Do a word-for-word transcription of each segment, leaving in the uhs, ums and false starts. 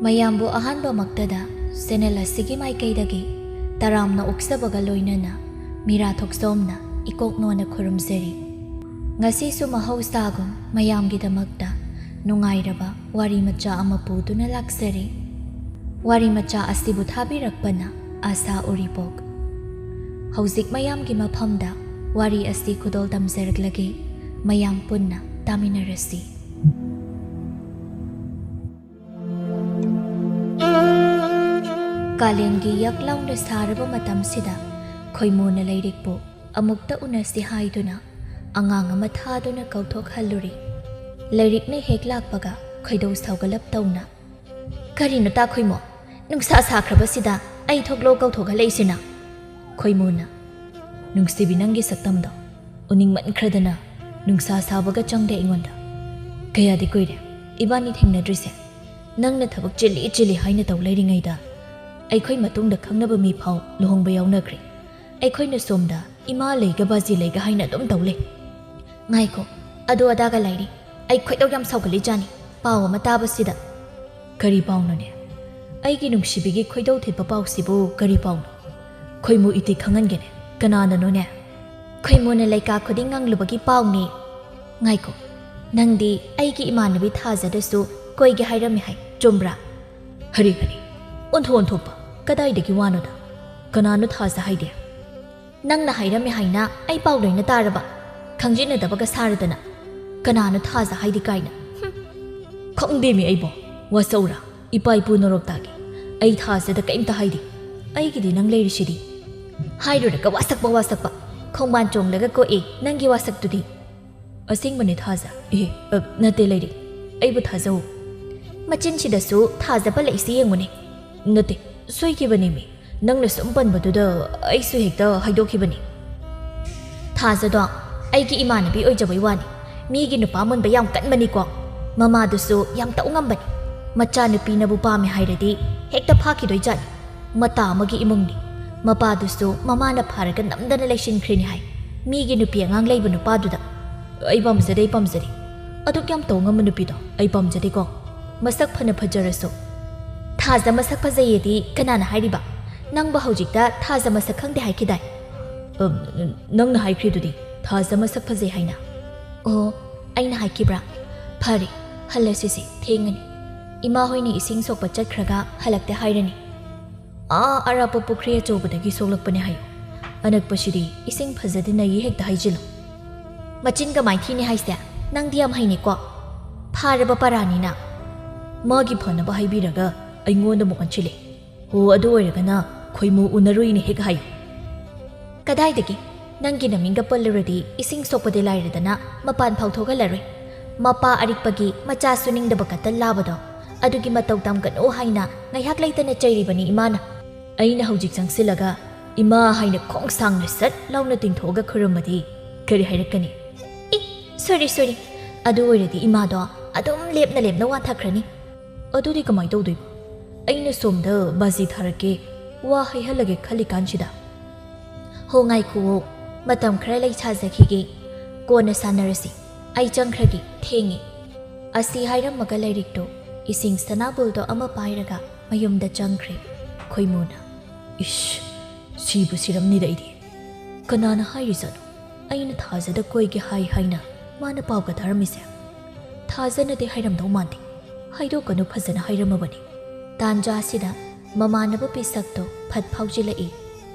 ꯃꯌꯥꯝꯕꯨ ꯑꯍꯥꯟꯕꯃꯛꯇꯗ channel ꯑꯁꯤꯒꯤ ꯃꯥꯏꯀꯩꯗꯒꯤ ꯇꯔꯥꯝꯅ ꯑꯣꯛꯆꯕꯒ ꯂꯣꯏꯅꯅ ꯃꯤꯔꯥ ꯊꯣꯛꯆꯣꯝꯅ ꯏꯀꯣꯛ ꯅꯣꯟꯅ ꯈꯨꯔꯨꯝꯖꯔꯤ꯫ ꯉꯁꯤꯁꯨ ꯃꯍꯧꯁꯥꯒꯨꯝ ꯃꯌꯥꯝꯒꯤꯗꯃꯛꯇ ꯅꯨꯡꯉꯥꯏꯔꯕ ꯋꯥꯔꯤ ꯃꯆꯥ ꯑꯃ ꯄꯨꯗꯨꯅ ꯂꯥꯛꯆꯔꯤ꯫ ꯋꯥꯔꯤ ꯃꯆꯥ ꯑꯁꯤꯕꯨ ꯊꯥꯕꯤꯔꯛꯄꯅ ꯑꯥꯁꯥ ꯎꯔꯤꯄꯣꯛ꯫ ꯍꯧꯖꯤꯛ ꯃꯌꯥꯝꯒꯤ ꯃꯐꯝꯗ ꯋꯥꯔꯤ ꯑꯁꯤ ꯈꯨꯗꯣꯜ ꯇꯝꯖꯔꯛꯂꯒꯦ꯫ ꯃꯌꯥꯝ ꯄꯨꯟꯅ ꯇꯥꯃꯤꯟꯅꯔꯁꯤ꯫ ꯀꯥꯂꯦꯟꯒꯤ ꯌꯛ ꯂꯥꯎꯅ ꯁꯥꯔꯕ ꯃꯇꯝꯁꯤꯗ ꯈꯣꯏꯃꯨꯅ ꯂꯥꯏꯔꯤꯛꯄꯨ ꯑꯃꯨꯛꯇ ꯎꯅꯁꯤ ꯍꯥꯏꯗꯨꯅ ꯑꯉꯥꯡ ꯑꯃ ꯊꯥꯗꯨꯅ ꯀꯧꯊꯣꯛꯍꯜꯂꯨꯔꯦ꯫ ꯂꯥꯏꯔꯤꯛꯅ ꯍꯦꯛ ꯂꯥꯛꯄꯒ ꯈꯣꯏꯗꯧ ꯁꯥꯎꯒꯠꯂꯞ ꯇꯧꯅ, "ꯀꯔꯤꯅꯣ ꯇꯥ ꯈꯣꯏꯃꯨ? ꯅꯨꯡꯁꯥ ꯁꯥꯈ꯭ꯔꯕꯁꯤꯗ ꯑꯩ ꯊꯣꯛꯂꯣ ꯀꯧꯊꯣꯛꯍꯜꯂꯛꯏꯁꯤꯅ?" ꯈꯣꯏꯃꯨꯅ, "ꯅꯨꯡꯁꯤꯕꯤ, ꯅꯪꯒꯤ ꯁꯛꯇꯝꯗꯣ ꯎꯅꯤꯡꯃꯟꯈ꯭ꯔꯗꯅ ꯅꯨꯡꯁꯥ ꯁꯥꯕꯒ ꯆꯪꯗꯦ ꯑꯩꯉꯣꯟꯗ꯫ ꯀꯌꯥꯗꯤ ꯀꯨꯏꯔꯦ ꯏꯕꯥꯅꯤ ꯊꯦꯡꯅꯗ꯭ꯔꯤꯁꯦ꯫ ꯅꯪꯅ ꯊꯕꯛ ꯆꯤꯜꯂꯤ ꯆꯤꯜꯂꯤ ꯍꯥꯏꯅ ꯇꯧ ꯂꯩꯔꯤꯉꯩꯗ ꯑꯩꯈꯣꯏ ꯃꯇꯨꯡꯗ ꯈꯪꯅꯕ ꯃꯤ ꯐꯥꯎ ꯂꯨꯍꯣꯡꯕ ꯌꯥꯎꯅꯈ꯭ꯔꯦ꯫ ꯑꯩꯈꯣꯏꯅ ꯁꯣꯝꯗ ꯏꯃꯥ ꯂꯩꯒ ꯕꯥꯖꯤ ꯂꯩꯒ ꯍꯥꯏꯅ ꯑꯗꯨꯝ ꯇꯧ ꯂꯩ꯫" "ꯉꯥꯏꯈꯣ, ꯑꯗꯨ ꯑꯗꯥꯒ ꯂꯩꯔꯤ꯫ ꯑꯩ ꯈꯣꯏꯗꯧ ꯌꯥꯝ ꯁꯥꯎꯒꯠꯂꯤꯖꯥꯠꯅꯤ ꯄꯥꯎ ꯑꯃ ꯇꯥꯕꯁꯤꯗ꯫" "ꯀꯔꯤ ꯄꯥꯎꯅꯣꯅꯦ? ꯑꯩꯒꯤ ꯅꯨꯡꯁꯤꯕꯤꯒꯤ ꯈꯣꯏꯗꯧ ꯊꯤꯠꯄ ꯄꯥꯎꯁꯤꯕꯨ ꯀꯔꯤ ꯄꯥꯎꯅꯣ? ꯈꯣꯏꯃꯨ ꯏꯇꯤ ꯈꯪꯍꯟꯒꯦꯅꯦ꯫ ꯀꯅꯥꯅꯅꯣꯅꯦ?" "ꯈꯣꯏꯃꯨꯅ ꯂꯩꯀꯥ ꯈꯨꯗꯤꯡ ꯉꯥꯡꯂꯨꯕꯒꯤ ꯄꯥꯎꯅꯦ꯫ ꯉꯥꯏꯈꯣ, ꯅꯪꯗꯤ ꯑꯩꯒꯤ ꯏꯃꯥꯟꯅꯕꯤ ꯊꯥꯖꯗꯁꯨ ꯀꯣꯏꯒꯦ ꯍꯥꯏꯔꯝꯃꯤ ꯍꯥꯏ, ꯆꯨꯝꯕ꯭ꯔꯥ?" "ꯍꯔꯤ ꯍꯔꯤ, ꯑꯣꯟꯊꯣꯛ ꯑꯣꯟꯊꯣꯛꯄ, ꯀꯗꯥꯏꯗꯒꯤ ꯋꯥꯅꯣꯗ? ꯀꯅꯥꯅꯣ ꯊꯥꯖ ꯍꯥꯏꯗꯤ?" "ꯅꯪꯅ ꯍꯥꯏꯔꯝꯃꯤ ꯍꯥꯏꯅ ꯑꯩ ꯄꯥꯎ ꯂꯣꯏꯅ ꯇꯥꯔꯕ? ꯈꯪꯖꯤꯟꯅꯗꯕꯒ ꯁꯥꯔꯗꯅ꯫ ꯀꯅꯥꯅꯣ ꯊꯥꯖ ꯍꯥꯏꯗꯤ ꯀꯥꯏꯅ? ꯍꯨꯝ!" "ꯈꯪꯗꯦꯃꯤ ꯑꯩꯕꯣ, ꯋꯥꯁꯧꯔꯥ? ꯏꯄꯥ ꯏꯄꯨ ꯅꯣꯔꯣꯛꯇꯥꯒꯤ꯫ ꯑꯩ ꯊꯥꯖꯗ ꯀꯩꯝꯇ ꯍꯥꯏꯗꯦ꯫ ꯑꯩꯒꯤꯗꯤ ꯅꯪ ꯂꯩꯔꯤꯁꯤꯗꯤ꯫" "ꯍꯥꯏꯔꯨꯔꯒ ꯋꯥꯁꯛꯄ ꯋꯥꯁꯛꯄ꯫ ꯈꯣꯡꯕꯥꯟ ꯆꯣꯡꯂꯒ ꯀꯣꯛꯑꯦ ꯅꯪꯒꯤ ꯋꯥꯁꯛꯇꯨꯗꯤ꯫" "ꯑꯁꯦꯡꯕꯅꯦ ꯊꯥꯖ꯫ ꯑꯦ, ꯑ, ꯅꯠꯇꯦ ꯂꯩꯔꯤ꯫ ꯑꯩꯕꯨ ꯊꯥꯖꯧ꯫" ꯃꯆꯤꯟꯁꯤꯗꯁꯨ ꯊꯥꯖꯕ ꯂꯩꯁꯤ ꯌꯦꯡꯉꯨꯅꯦ꯫ "ꯅꯠꯇꯦ, ꯁꯣꯏꯈꯤꯕꯅꯦꯃꯤ꯫ ꯅꯪꯅ ꯁꯨꯝ ꯄꯟꯕꯗꯨꯗ ꯑꯩꯁꯨ ꯍꯦꯛꯇ ꯍꯥꯏꯗꯣꯛꯈꯤꯕꯅꯤ꯫" "ꯊꯥꯖꯗꯣ ꯑꯩꯒꯤ ꯏꯃꯥꯟꯅꯕꯤ ꯑꯣꯏꯖꯕꯩ ꯋꯥꯅꯤ꯫ ꯃꯤꯒꯤ ꯅꯨꯄꯥ ꯃꯨꯟꯕ ꯌꯥꯝ ꯀꯟꯕꯅꯤꯀꯣ꯫ ꯃꯃꯥꯗꯨꯁꯨ ꯌꯥꯝ ꯇꯧ ꯉꯝꯕꯅꯤ꯫ ꯃꯆꯥꯅꯨꯄꯤꯅꯕꯨ ꯄꯥꯝꯃꯦ ꯍꯥꯏꯔꯗꯤ ꯍꯦꯛꯇ ꯐꯥꯈꯤꯗꯣꯏꯖꯥꯠꯅꯤ꯫ ꯃꯇꯥ ꯑꯃꯒꯤ ꯏꯃꯨꯡꯅꯤ꯫ ꯃꯄꯥꯗꯨꯁꯨ ꯃꯃꯥꯅ ꯐꯥꯔꯒ ꯅꯝꯗꯅ ꯂꯩꯁꯤꯟꯈ꯭ꯔꯤꯅꯤ ꯍꯥꯏ꯫ ꯃꯤꯒꯤ ꯅꯨꯄꯤ ꯑꯉꯥꯡ ꯂꯩꯕ ꯅꯨꯄꯥꯗꯨꯗ꯫ ꯑꯩ ꯄꯥꯝꯖꯗꯦ, ꯑꯩ ꯄꯥꯝꯖꯗꯦ꯫ ꯑꯗꯨꯛ ꯌꯥꯝ ꯇꯧ ꯉꯝꯕ ꯅꯨꯄꯤꯗꯣ ꯑꯩ ꯄꯥꯝꯖꯗꯦꯀꯣ꯫ ꯃꯁꯛ ꯐꯅ ꯐꯖꯔꯁꯨ, ꯊꯥꯖ ꯃꯁꯛ ꯐꯖꯩꯌꯦꯗꯤ ꯀꯅꯥꯅ ꯍꯥꯏꯔꯤꯕ? ꯅꯪꯕꯨ ꯍꯧꯖꯤꯛꯇ ꯊꯥꯖ ꯃꯁꯛ ꯈꯪꯗꯦ ꯍꯥꯏꯈꯤꯗꯥꯏ? ꯑꯝ, ꯅꯪꯅ ꯍꯥꯏꯈ꯭ꯔꯤꯗꯨꯗꯤ ꯊꯥꯖ ꯃꯁꯛ ꯐꯖꯩ ꯍꯥꯏꯅ꯫ ꯑꯣ, ꯑꯩꯅ ꯍꯥꯏꯈꯤꯕ꯭ꯔꯥ? ꯐꯔꯦ, ꯍꯜꯂꯁꯤꯁꯦ, ꯊꯦꯡꯉꯅꯤ꯫ ꯏꯃꯥ ꯍꯣꯏꯅ ꯏꯁꯤꯡ ꯁꯣꯛꯄ ꯆꯠꯈ꯭ꯔꯒ ꯍꯜꯂꯛꯇꯦ ꯍꯥꯏꯔꯅꯤ꯫ ꯑꯥ ꯑꯔꯥꯞꯄ ꯄꯨꯈ꯭ꯔꯤ ꯑꯆꯧꯕꯗꯒꯤ ꯁꯣꯛꯂꯛꯄꯅꯦ ꯍꯥꯏꯌꯨ꯫ ꯑꯅꯛꯄꯁꯤꯗꯤ ꯏꯁꯤꯡ ꯐꯖꯗꯦꯅ ꯍꯦꯛꯇ ꯍꯥꯏꯖꯤꯜꯂꯨ꯫ ꯃꯆꯤꯟ ꯀꯃꯥꯏ ꯊꯤꯅꯤ ꯍꯥꯏꯁꯦ? ꯅꯪꯗꯤ ꯌꯥꯝ ꯍꯩꯅꯦꯀꯣ꯫ ꯐꯥꯔꯕ ꯄꯔꯥꯅꯤꯅ꯫ ꯃꯥꯒꯤ ꯐꯅꯕ ꯍꯥꯏꯕꯤꯔꯒ ꯑꯩꯉꯣꯟꯗ ꯑꯃꯨꯛ ꯑꯣꯟꯁꯤꯜꯂꯦ꯫ ꯍꯣ, ꯑꯗꯨ ꯑꯣꯏꯔꯒꯅ ꯈꯣꯏꯃꯨ ꯎꯅꯔꯨꯏꯅꯦ ꯍꯦꯛ ꯍꯥꯏꯌꯨ꯫ ꯀꯗꯥꯏꯗꯒꯤ? ꯅꯪꯒꯤ ꯅꯃꯤꯡꯒ ꯄꯜꯂꯨꯔꯗꯤ ꯏꯁꯤꯡ ꯁꯣꯛꯄꯗꯤ ꯂꯥꯏꯔꯗꯅ ꯃꯄꯥꯟ ꯐꯥꯎ ꯊꯣꯛꯍꯜꯂꯔꯣꯏ꯫ ꯃꯄꯥ ꯑꯔꯤꯛꯄꯒꯤ ꯃꯆꯥ ꯁꯨꯅꯤꯡꯗꯕ ꯀꯇꯜ ꯂꯥꯕꯗꯣ, ꯑꯗꯨꯒꯤ ꯃꯇꯧ ꯇꯝꯒꯅꯨ ꯍꯥꯏꯅ ꯉꯥꯏꯍꯥꯛ ꯂꯩꯇꯅ ꯆꯩꯔꯤꯕꯅꯤ ꯏꯃꯥꯅ꯫ ꯑꯩꯅ ꯍꯧꯖꯤꯛ ꯆꯪꯁꯤꯜꯂꯒ ꯏꯃꯥ ꯍꯥꯏꯅ ꯈꯣꯡ ꯁꯥꯡꯅ ꯁꯠ ꯂꯥꯎꯅ ꯇꯤꯡꯊꯣꯛꯑꯒ ꯈꯨꯔꯨꯝꯃꯗꯤ ꯀꯔꯤ ꯍꯥꯏꯔꯛꯀꯅꯤ? ꯏ, ꯁꯣꯔꯤ, ꯁꯣꯔꯤ꯫ ꯑꯗꯨ ꯑꯣꯏꯔꯗꯤ ꯏꯃꯥꯗꯣ ꯑꯗꯨꯝ ꯂꯦꯞꯅ ꯂꯦꯞꯅ ꯋꯥꯟꯊꯈ꯭ꯔꯅꯤ꯫ ꯑꯗꯨꯗꯤ ꯀꯃꯥꯏ ꯇꯧꯗꯣꯏꯕ? ꯑꯩꯅ ꯁꯣꯝꯗ ꯕꯥꯖꯤ ꯊꯥꯔꯛꯀꯦ, ꯋꯥ ꯍꯩꯍꯜꯂꯒꯦ ꯈꯜꯂꯤꯀꯥꯟꯁꯤꯗ꯫ ꯍꯣ, ꯉꯥꯏꯈꯨꯑꯣ, ꯃꯇꯝ ꯈꯔ ꯂꯩ ꯁꯥꯖꯈꯤꯒꯦ, ꯀꯣꯟꯅ ꯁꯥꯟꯅꯔꯁꯤ꯫ ꯑꯩ ꯆꯪꯈ꯭ꯔꯒꯦ, ꯊꯦꯡꯉꯦ꯫ ꯑꯁꯤ ꯍꯥꯏꯔꯝꯃꯒ ꯂꯥꯏꯔꯤꯛꯇꯨ, ꯏꯁꯤꯡ ꯁꯅꯥꯕꯨꯜꯗꯣ ꯑꯃ ꯄꯥꯏꯔꯒ ꯃꯌꯨꯝꯗ ꯆꯪꯈ꯭ꯔꯦ ꯈꯣꯏꯃꯨꯅ꯫ ꯏꯁ, ꯁꯤꯕꯨ ꯁꯤꯔꯝꯅꯤꯗ ꯑꯩꯗꯤ꯫ ꯀꯅꯥꯅ ꯍꯥꯏꯔꯤꯖꯥꯠꯅꯣ? ꯑꯩꯅ ꯊꯥꯖꯗ ꯀꯣꯏꯒꯦ ꯍꯥꯏ ꯍꯥꯏꯅ ꯃꯥꯅ ꯄꯥꯎꯒ ꯊꯥꯔꯝꯃꯤꯁꯦ? ꯊꯥꯖꯅꯗꯤ ꯍꯥꯏꯔꯝꯗꯧ ꯃꯥꯟꯗꯦ꯫ ꯍꯥꯏꯗꯣꯛꯀꯅꯨ, ꯐꯖꯅ ꯍꯥꯏꯔꯝꯃꯕꯅꯤ꯫ ꯇꯥꯟꯖꯥꯁꯤꯗ ꯃꯃꯥꯟꯅꯕ ꯄꯤꯁꯛꯇꯣ ꯐꯠ ꯐꯥꯎꯖꯤꯜꯂꯛꯏ꯫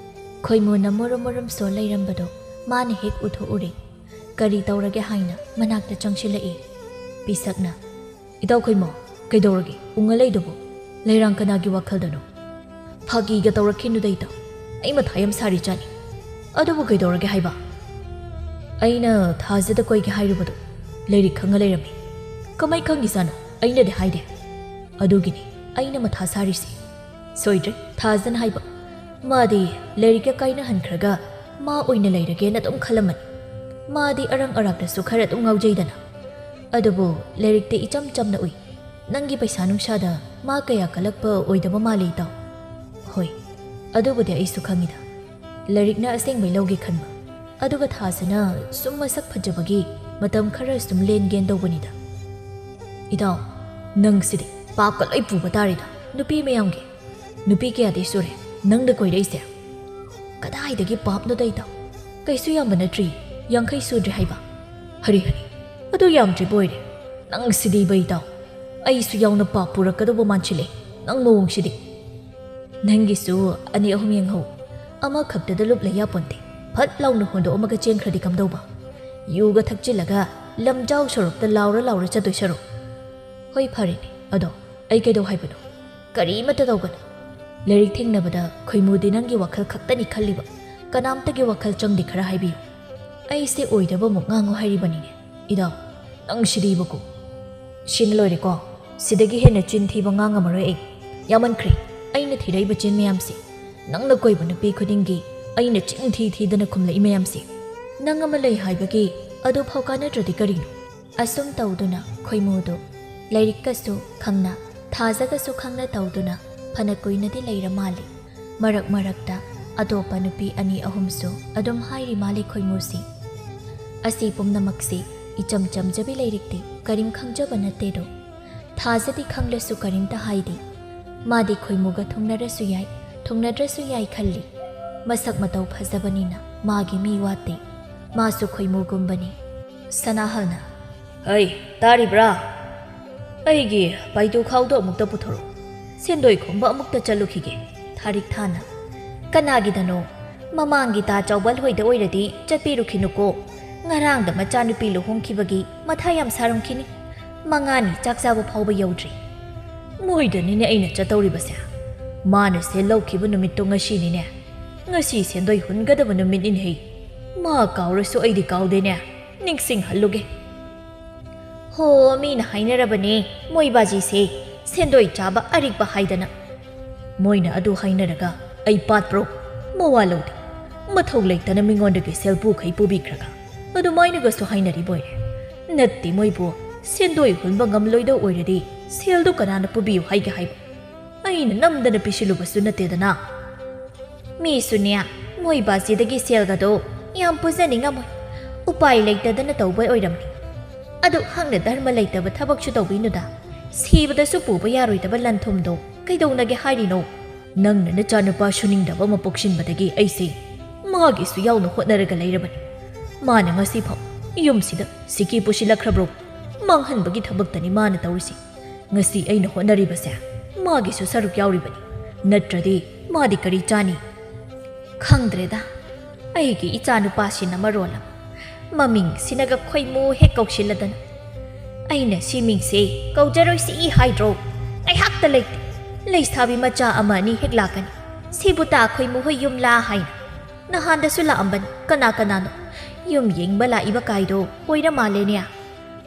ꯈꯣꯏꯃꯨꯅ ꯃꯨꯔꯨꯝ ꯃꯨꯔꯨꯝ ꯁꯣ ꯂꯩꯔꯝꯕꯗꯣ ꯃꯥꯅ ꯍꯦꯛ ꯎꯊꯣꯛꯎꯔꯦ꯫ ꯀꯔꯤ ꯇꯧꯔꯒꯦ ꯍꯥꯏꯅ ꯃꯅꯥꯛꯇ ꯆꯪꯁꯤꯜꯂꯛꯏ꯫ ꯄꯤꯁꯛꯅ, "ꯏꯇꯥꯎ ꯈꯣꯏꯃꯣ, ꯀꯩꯗꯧꯔꯒꯦ ꯎꯪꯉ ꯂꯩꯗꯨꯕꯨ? ꯂꯩꯔꯥꯡ ꯀꯅꯥꯒꯤ ꯋꯥꯈꯜꯗꯅꯣ?" "ꯐꯥꯒꯤꯒ ꯇꯧꯔꯛꯈꯤꯅꯨꯗ ꯏꯇꯥꯎ, ꯑꯩ ꯃꯊꯥ ꯌꯥꯝ ꯁꯥꯔꯤ ꯖꯥꯠꯅꯤ꯫ ꯑꯗꯨꯕꯨ ꯀꯩꯗꯧꯔꯒꯦ ꯍꯥꯏꯕ? ꯑꯩꯅ ꯊꯥꯖꯗ ꯀꯣꯏꯒꯦ ꯍꯥꯏꯔꯨꯕꯗꯣ ꯂꯥꯏꯔꯤꯛ ꯈꯪꯉ ꯂꯩꯔꯝꯃꯤ꯫ ꯀꯃꯥꯏ ꯈꯪꯉꯤꯖꯥꯠꯅꯣ? ꯑꯩꯅꯗꯤ ꯍꯥꯏꯗꯦ꯫ ꯑꯗꯨꯒꯤꯅꯤ ꯑꯩꯅ ꯃꯊꯥ ꯁꯥꯔꯤꯁꯦ꯫" ꯁꯣꯏꯗ꯭ꯔꯦ ꯊꯥꯖꯟ ꯍꯥꯏꯕ꯫ ꯃꯥꯗꯤ ꯂꯥꯏꯔꯤꯛꯀ ꯀꯥꯏꯅꯍꯟꯈ꯭ꯔꯒ ꯃꯥ ꯑꯣꯏꯅ ꯂꯩꯔꯒꯦꯅ ꯑꯗꯨꯝ ꯈꯜꯂꯝꯃꯅꯤ꯫ ꯃꯥꯗꯤ ꯑꯔꯪ ꯑꯔꯥꯛꯇꯁꯨ ꯈꯔ ꯑꯗꯨꯝ ꯉꯥꯎꯖꯩꯗꯅ꯫ ꯑꯗꯨꯕꯨ ꯂꯥꯏꯔꯤꯛꯇꯤ ꯏꯆꯝ ꯆꯝꯅ ꯎꯏ꯫ ꯅꯪꯒꯤ ꯄꯩꯁꯥ ꯅꯨꯡꯁꯥꯗ ꯃꯥ ꯀꯌꯥ ꯀꯜꯂꯛꯄ ꯑꯣꯏꯗꯕ ꯃꯥꯜꯂꯤ ꯏꯇꯥꯎ꯫ ꯍꯣꯏ, ꯑꯗꯨꯕꯨꯗꯤ ꯑꯩꯁꯨ ꯈꯪꯉꯤꯗ꯫ ꯂꯥꯏꯔꯤꯛꯅ ꯑꯁꯦꯡꯕꯩ ꯂꯧꯒꯦ ꯈꯟꯕ꯫ ꯑꯗꯨꯒ ꯊꯥꯖꯅ ꯁꯨꯝ ꯃꯁꯛ ꯐꯖꯕꯒꯤ ꯃꯇꯝ ꯈꯔ ꯁꯨꯝ ꯂꯦꯟꯒꯦꯅ ꯇꯧꯕꯅꯤꯗ꯫ ꯏꯇꯥꯎ, ꯅꯪꯁꯤꯗꯤ ꯄꯥꯞꯀ ꯂꯣꯏ ꯄꯨꯕ ꯇꯥꯔꯦꯗ꯫ ꯅꯨꯄꯤ ꯃꯌꯥꯝꯒꯤ, ꯅꯨꯄꯤ ꯀꯌꯥꯗꯤ ꯁꯨꯔꯦ ꯅꯪꯗ ꯀꯣꯏꯔꯛꯏꯁꯦ? ꯀꯗꯥꯏꯗꯒꯤ ꯄꯥꯞꯅꯣꯗ ꯏꯇꯥꯎ, ꯀꯩꯁꯨ ꯌꯥꯝꯕ ꯅꯠꯇ꯭ꯔꯤ, ꯌꯥꯡꯈꯩ ꯁꯨꯗ꯭ꯔꯤ ꯍꯥꯏꯕ꯫ ꯍꯔꯤ ꯍꯔꯤ, ꯑꯗꯨ ꯌꯥꯝꯗ꯭ꯔꯤꯕ ꯑꯣꯏꯔꯦ꯫ ꯅꯪ ꯁꯤꯗꯤꯕ ꯏꯇꯥꯎ, ꯑꯩꯁꯨ ꯌꯥꯎꯅ ꯄꯥꯞ ꯄꯨꯔꯛꯀꯗꯧꯕ ꯃꯥꯟꯁꯤꯜꯂꯦ ꯅꯪ ꯃꯑꯣꯡꯁꯤꯗꯤ꯫ ꯅꯪꯒꯤꯁꯨ ꯑꯅꯤ ꯑꯍꯨꯝ ꯌꯦꯡꯍꯧ, ꯑꯃꯈꯛꯇꯗ ꯂꯨꯞ ꯂꯩ ꯌꯥꯄꯣꯟꯇꯦ꯫ ꯐꯠ ꯂꯥꯎꯅ ꯍꯣꯟꯗꯣꯛꯑꯝꯃꯒ ꯆꯦꯟꯈ꯭ꯔꯗꯤ ꯀꯝꯗꯧꯕ? ꯌꯨꯒ ꯊꯛꯆꯤꯜꯂꯒ ꯂꯝꯖꯥꯎ ꯁꯣꯔꯣꯛꯇ ꯂꯥꯎꯔ ꯂꯥꯎꯔ ꯆꯠꯇꯣꯏ ꯁꯔꯨꯛ꯫ ꯍꯣꯏ ꯐꯔꯦꯅꯦ, ꯑꯗꯣ ꯑꯩ ꯀꯩꯗꯧ ꯍꯥꯏꯕꯅꯣ? ꯀꯔꯤꯃꯠꯇ ꯇꯧꯒꯅꯨ꯫ ꯂꯥꯏꯔꯤꯛ ꯊꯦꯡꯅꯕꯗ ꯈꯣꯏꯃꯨꯗꯤ ꯅꯪꯒꯤ ꯋꯥꯈꯜ ꯈꯛꯇꯅꯤ ꯈꯜꯂꯤꯕ꯫ ꯀꯅꯥꯝꯇꯒꯤ ꯋꯥꯈꯜ ꯆꯪꯗꯦ ꯈꯔ ꯍꯥꯏꯕꯤꯌꯨ꯫ ꯑꯩꯁꯦ ꯑꯣꯏꯗꯕ ꯑꯃꯨꯛ ꯉꯥꯡꯉꯨ ꯍꯥꯏꯔꯤꯕꯅꯤꯅꯦ꯫ ꯏꯗꯥꯎ, ꯅꯪ ꯁꯤꯗꯤꯕꯀꯣ꯫ ꯁꯤꯅ ꯂꯣꯏꯔꯦꯀꯣ꯫ ꯁꯤꯗꯒꯤ ꯍꯦꯟꯅ ꯆꯤꯟ ꯊꯤꯕ ꯉꯥꯡꯉꯝꯃꯔꯣꯏ ꯑꯩ꯫ ꯌꯥꯝꯃꯟꯈ꯭ꯔꯦ ꯑꯩꯅ ꯊꯤꯔꯛꯏꯕ ꯆꯤꯟ ꯃꯌꯥꯝꯁꯦ꯫ ꯅꯪꯅ ꯀꯣꯏꯕ ꯅꯨꯄꯤ ꯈꯨꯗꯤꯡꯒꯤ ꯑꯩꯅ ꯆꯤꯟ ꯊꯤ ꯊꯤꯗꯅ ꯈꯨꯝꯂꯛꯏ ꯃꯌꯥꯝꯁꯦ꯫ ꯅꯪ ꯑꯃ ꯂꯩ ꯍꯥꯏꯕꯒꯤ ꯑꯗꯨꯐꯥꯎ ꯀꯥꯟꯅꯗ꯭ꯔꯗꯤ ꯀꯔꯤꯅꯣ? ꯑꯁꯨꯝ ꯇꯧꯗꯨꯅ ꯈꯣꯏꯃꯨꯗꯨ ꯂꯥꯏꯔꯤꯛꯀꯁꯨ ꯈꯪꯅ, ꯊꯥꯖꯒꯁꯨ ꯈꯪꯅ ꯇꯧꯗꯨꯅ ꯐꯅ ꯀꯨꯏꯅꯗꯤ ꯂꯩꯔ ꯃꯥꯜꯂꯤ꯫ ꯃꯔꯛ ꯃꯔꯛꯇ ꯑꯇꯣꯞꯄ ꯅꯨꯄꯤ ꯑꯅꯤ ꯑꯍꯨꯝꯁꯨ ꯑꯗꯨꯝ ꯍꯥꯏꯔꯤ ꯃꯥꯜꯂꯤ ꯈꯣꯏꯃꯨꯁꯤ꯫ ꯑꯁꯤ ꯄꯨꯝꯅꯃꯛꯁꯤ ꯏꯆꯝ ꯆꯝꯖꯕꯤ ꯂꯥꯏꯔꯤꯛꯇꯤ ꯀꯔꯤꯝ ꯈꯪꯖꯕ ꯅꯠꯇꯦꯗꯣ꯫ ꯊꯥꯖꯗꯤ ꯈꯪꯂꯁꯨ ꯀꯔꯤꯝꯇ ꯍꯥꯏꯗꯦ꯫ ꯃꯥꯗꯤ ꯈꯣꯏꯃꯨꯒ ꯊꯨꯡꯅꯔꯁꯨ ꯌꯥꯏ, ꯊꯨꯡꯅꯗ꯭ꯔꯁꯨ ꯌꯥꯏ ꯈꯜꯂꯤ꯫ ꯃꯁꯛ ꯃꯇꯧ ꯐꯖꯕꯅꯤꯅ ꯃꯥꯒꯤ ꯃꯤ ꯋꯥꯠꯇꯦ꯫ ꯃꯥꯁꯨ ꯈꯣꯏꯃꯨꯒꯨꯝꯕꯅꯤ꯫ ꯁꯅꯥꯍꯜꯅ, "ꯍꯩ, ꯇꯥꯔꯤꯕ꯭ꯔꯥ? ꯑꯩꯒꯤ ꯄꯥꯏꯇꯨ ꯈꯥꯎꯗꯣ ꯑꯃꯨꯛꯇ ꯄꯨꯊꯣꯔꯛꯎ꯫ ꯁꯦꯟꯗꯣꯏ ꯈꯣꯝꯕ ꯑꯃꯨꯛꯇ ꯆꯠꯂꯨꯈꯤꯒꯦ꯫" ꯊꯥꯔꯤꯛ ꯊꯥꯅ, "ꯀꯅꯥꯒꯤꯗꯅꯣ? ꯃꯃꯥꯡꯒꯤ ꯇꯥ ꯆꯥꯎꯕꯜ ꯍꯣꯏꯗ ꯑꯣꯏꯔꯗꯤ ꯆꯠꯄꯤꯔꯨꯈꯤꯅꯨꯀꯣ꯫ ꯉꯔꯥꯡꯗ ꯃꯆꯥꯅꯨꯄꯤ ꯂꯨꯍꯣꯡꯈꯤꯕꯒꯤ ꯃꯊꯥ ꯌꯥꯝ ꯁꯥꯔꯝꯈꯤꯅꯤ꯫ ꯃꯉꯥꯅꯤ ꯆꯥꯛ ꯆꯥꯕ ꯐꯥꯎꯕ ꯌꯧꯗ꯭ꯔꯤ꯫" "ꯃꯣꯏꯗꯅꯤꯅꯦ ꯑꯩꯅ ꯆꯠꯇꯧꯔꯤꯕꯁꯦ꯫ ꯃꯥꯅ ꯁꯦꯜ ꯂꯧꯈꯤꯕ ꯅꯨꯃꯤꯠꯇꯣ ꯉꯁꯤꯅꯤꯅꯦ꯫ ꯉꯁꯤ ꯁꯦꯟꯗꯣꯏ ꯍꯨꯟꯒꯗꯕ ꯅꯨꯃꯤꯠꯅꯤꯅꯦꯍꯦ꯫ ꯃꯥ ꯀꯥꯎꯔꯁꯨ ꯑꯩꯗꯤ ꯀꯥꯎꯗꯦꯅꯦ꯫ ꯅꯤꯡꯁꯤꯡꯍꯜꯂꯨꯒꯦ꯫" "ꯍꯣ, ꯃꯤꯅ ꯍꯥꯏꯅꯔꯕꯅꯦ, ꯃꯣꯏ ꯕꯥꯖꯤꯁꯦ ꯁꯦꯟꯗꯣꯏ ꯆꯥꯕ ꯑꯔꯤꯛꯄ ꯍꯥꯏꯗꯅ꯫" "ꯃꯣꯏꯅ ꯑꯗꯨ ꯍꯥꯏꯅꯔꯒ ꯑꯩ ꯄꯥꯠꯄ꯭ꯔꯣ? ꯃꯋꯥ ꯂꯧꯗꯦ꯫ ꯃꯊꯧ ꯂꯩꯇꯅ ꯃꯤꯉꯣꯟꯗꯒꯤ ꯁꯦꯜ ꯄꯨꯈꯩ ꯄꯨꯕꯤꯈ꯭ꯔꯒ ꯑꯗꯨꯃꯥꯏꯅꯒꯁꯨ ꯍꯥꯏꯅꯔꯤꯕ ꯑꯣꯏꯔꯦ꯫ ꯅꯠꯇꯦ, ꯃꯣꯏꯕꯨ ꯁꯦꯟꯗꯣꯏ ꯍꯨꯟꯕ ꯉꯝꯂꯣꯏꯗꯧ ꯑꯣꯏꯔꯗꯤ ꯁꯦꯜꯗꯨ ꯀꯅꯥꯅ ꯄꯨꯕꯤꯌꯨ ꯍꯥꯏꯒꯦ ꯍꯥꯏꯕ? ꯑꯩꯅ ꯅꯝꯗꯅ ꯄꯤꯁꯤꯜꯂꯨꯕꯁꯨ ꯅꯠꯇꯦꯗꯅ꯫" "ꯃꯤꯁꯨꯅꯦ, ꯃꯣꯏ ꯕꯥꯖꯤꯗꯒꯤ ꯁꯦꯜꯒꯗꯣ ꯌꯥꯝ ꯄꯨꯖꯅꯤꯡꯉꯝꯃꯣꯏ꯫ ꯎꯄꯥꯏ ꯂꯩꯇꯗꯅ ꯇꯧꯕ ꯑꯣꯏꯔꯝꯅꯤ꯫ ꯑꯗꯨ ꯍꯛꯅ ꯙꯔꯃ ꯂꯩꯇꯕ ꯊꯕꯛꯁꯨ ꯇꯧꯕꯤꯅꯨꯗ꯫ ꯁꯤꯕꯗꯁꯨ ꯄꯨꯕ ꯌꯥꯔꯣꯏꯗꯕ ꯂꯟ ꯊꯨꯝꯗꯣ "ꯀꯩꯗꯧꯅꯒꯦ ꯍꯥꯏꯔꯤꯅꯣ? ꯅꯪꯅ ꯅꯆꯥꯅꯨꯄꯥ ꯁꯨꯅꯤꯡꯗꯕ ꯑꯃ ꯄꯣꯛꯁꯤꯟꯕꯗꯒꯤ ꯑꯩꯁꯦ ꯃꯥꯒꯤꯁꯨ ꯌꯥꯎꯅ ꯍꯣꯠꯅꯔꯒ ꯂꯩꯔꯕꯅꯤ꯫ ꯃꯥꯅ ꯉꯁꯤꯐꯥꯎ ꯌꯨꯝꯁꯤꯗ ꯁꯤꯀꯤ ꯄꯨꯁꯤꯜꯂꯛꯈ꯭ꯔꯕ꯭ꯔꯣ? ꯃꯥꯡꯍꯟꯕꯒꯤ ꯊꯕꯛꯇꯅꯤ ꯃꯥꯅ ꯇꯧꯔꯤꯁꯤ꯫ ꯉꯁꯤ ꯑꯩꯅ ꯍꯣꯠꯅꯔꯤꯕꯁꯦ ꯃꯥꯒꯤꯁꯨ ꯁꯔꯨꯛ ꯌꯥꯎꯔꯤꯕꯅꯤ꯫ ꯅꯠꯇ꯭ꯔꯗꯤ ꯃꯥꯗꯤ ꯀꯔꯤ ꯆꯥꯅꯤ?" "ꯈꯪꯗ꯭ꯔꯦꯗ, ꯑꯩꯒꯤ ꯏꯆꯥꯅꯨꯄꯥꯁꯤꯅ ꯃꯔꯣꯜ ꯑꯃ ꯃꯃꯤꯡꯁꯤꯅꯒ ꯈꯣꯏꯃꯨ ꯍꯦꯛ ꯀꯧꯁꯤꯜꯂꯗꯅ꯫ ꯑꯩꯅ ꯁꯤ ꯃꯤꯡꯁꯦ ꯀꯧꯖꯔꯣꯏꯁꯤ ꯍꯥꯏꯗ꯭ꯔꯣ? ꯉꯥꯏꯍꯥꯛꯇ ꯂꯩꯇꯦ, ꯂꯩꯁꯥꯕꯤ ꯃꯆꯥ ꯑꯃ ꯑꯅꯤ ꯍꯦꯛ ꯂꯥꯛꯀꯅꯤ, 'ꯁꯤꯕꯨ ꯇꯥ ꯈꯣꯏꯃꯨ ꯍꯣꯏ ꯌꯨꯝꯂꯥ?' ꯍꯥꯏꯅ꯫ ꯅꯍꯥꯟꯗꯁꯨ ꯂꯥꯛꯑꯝꯕꯅꯤ꯫ ꯀꯅꯥ ꯀꯅꯥꯅꯣ? ꯌꯨꯝ ꯌꯦꯡꯕ ꯂꯥꯛꯏꯕ ꯀꯥꯏꯗꯣ ꯑꯣꯏꯔ ꯃꯥꯜꯂꯦꯅꯦ꯫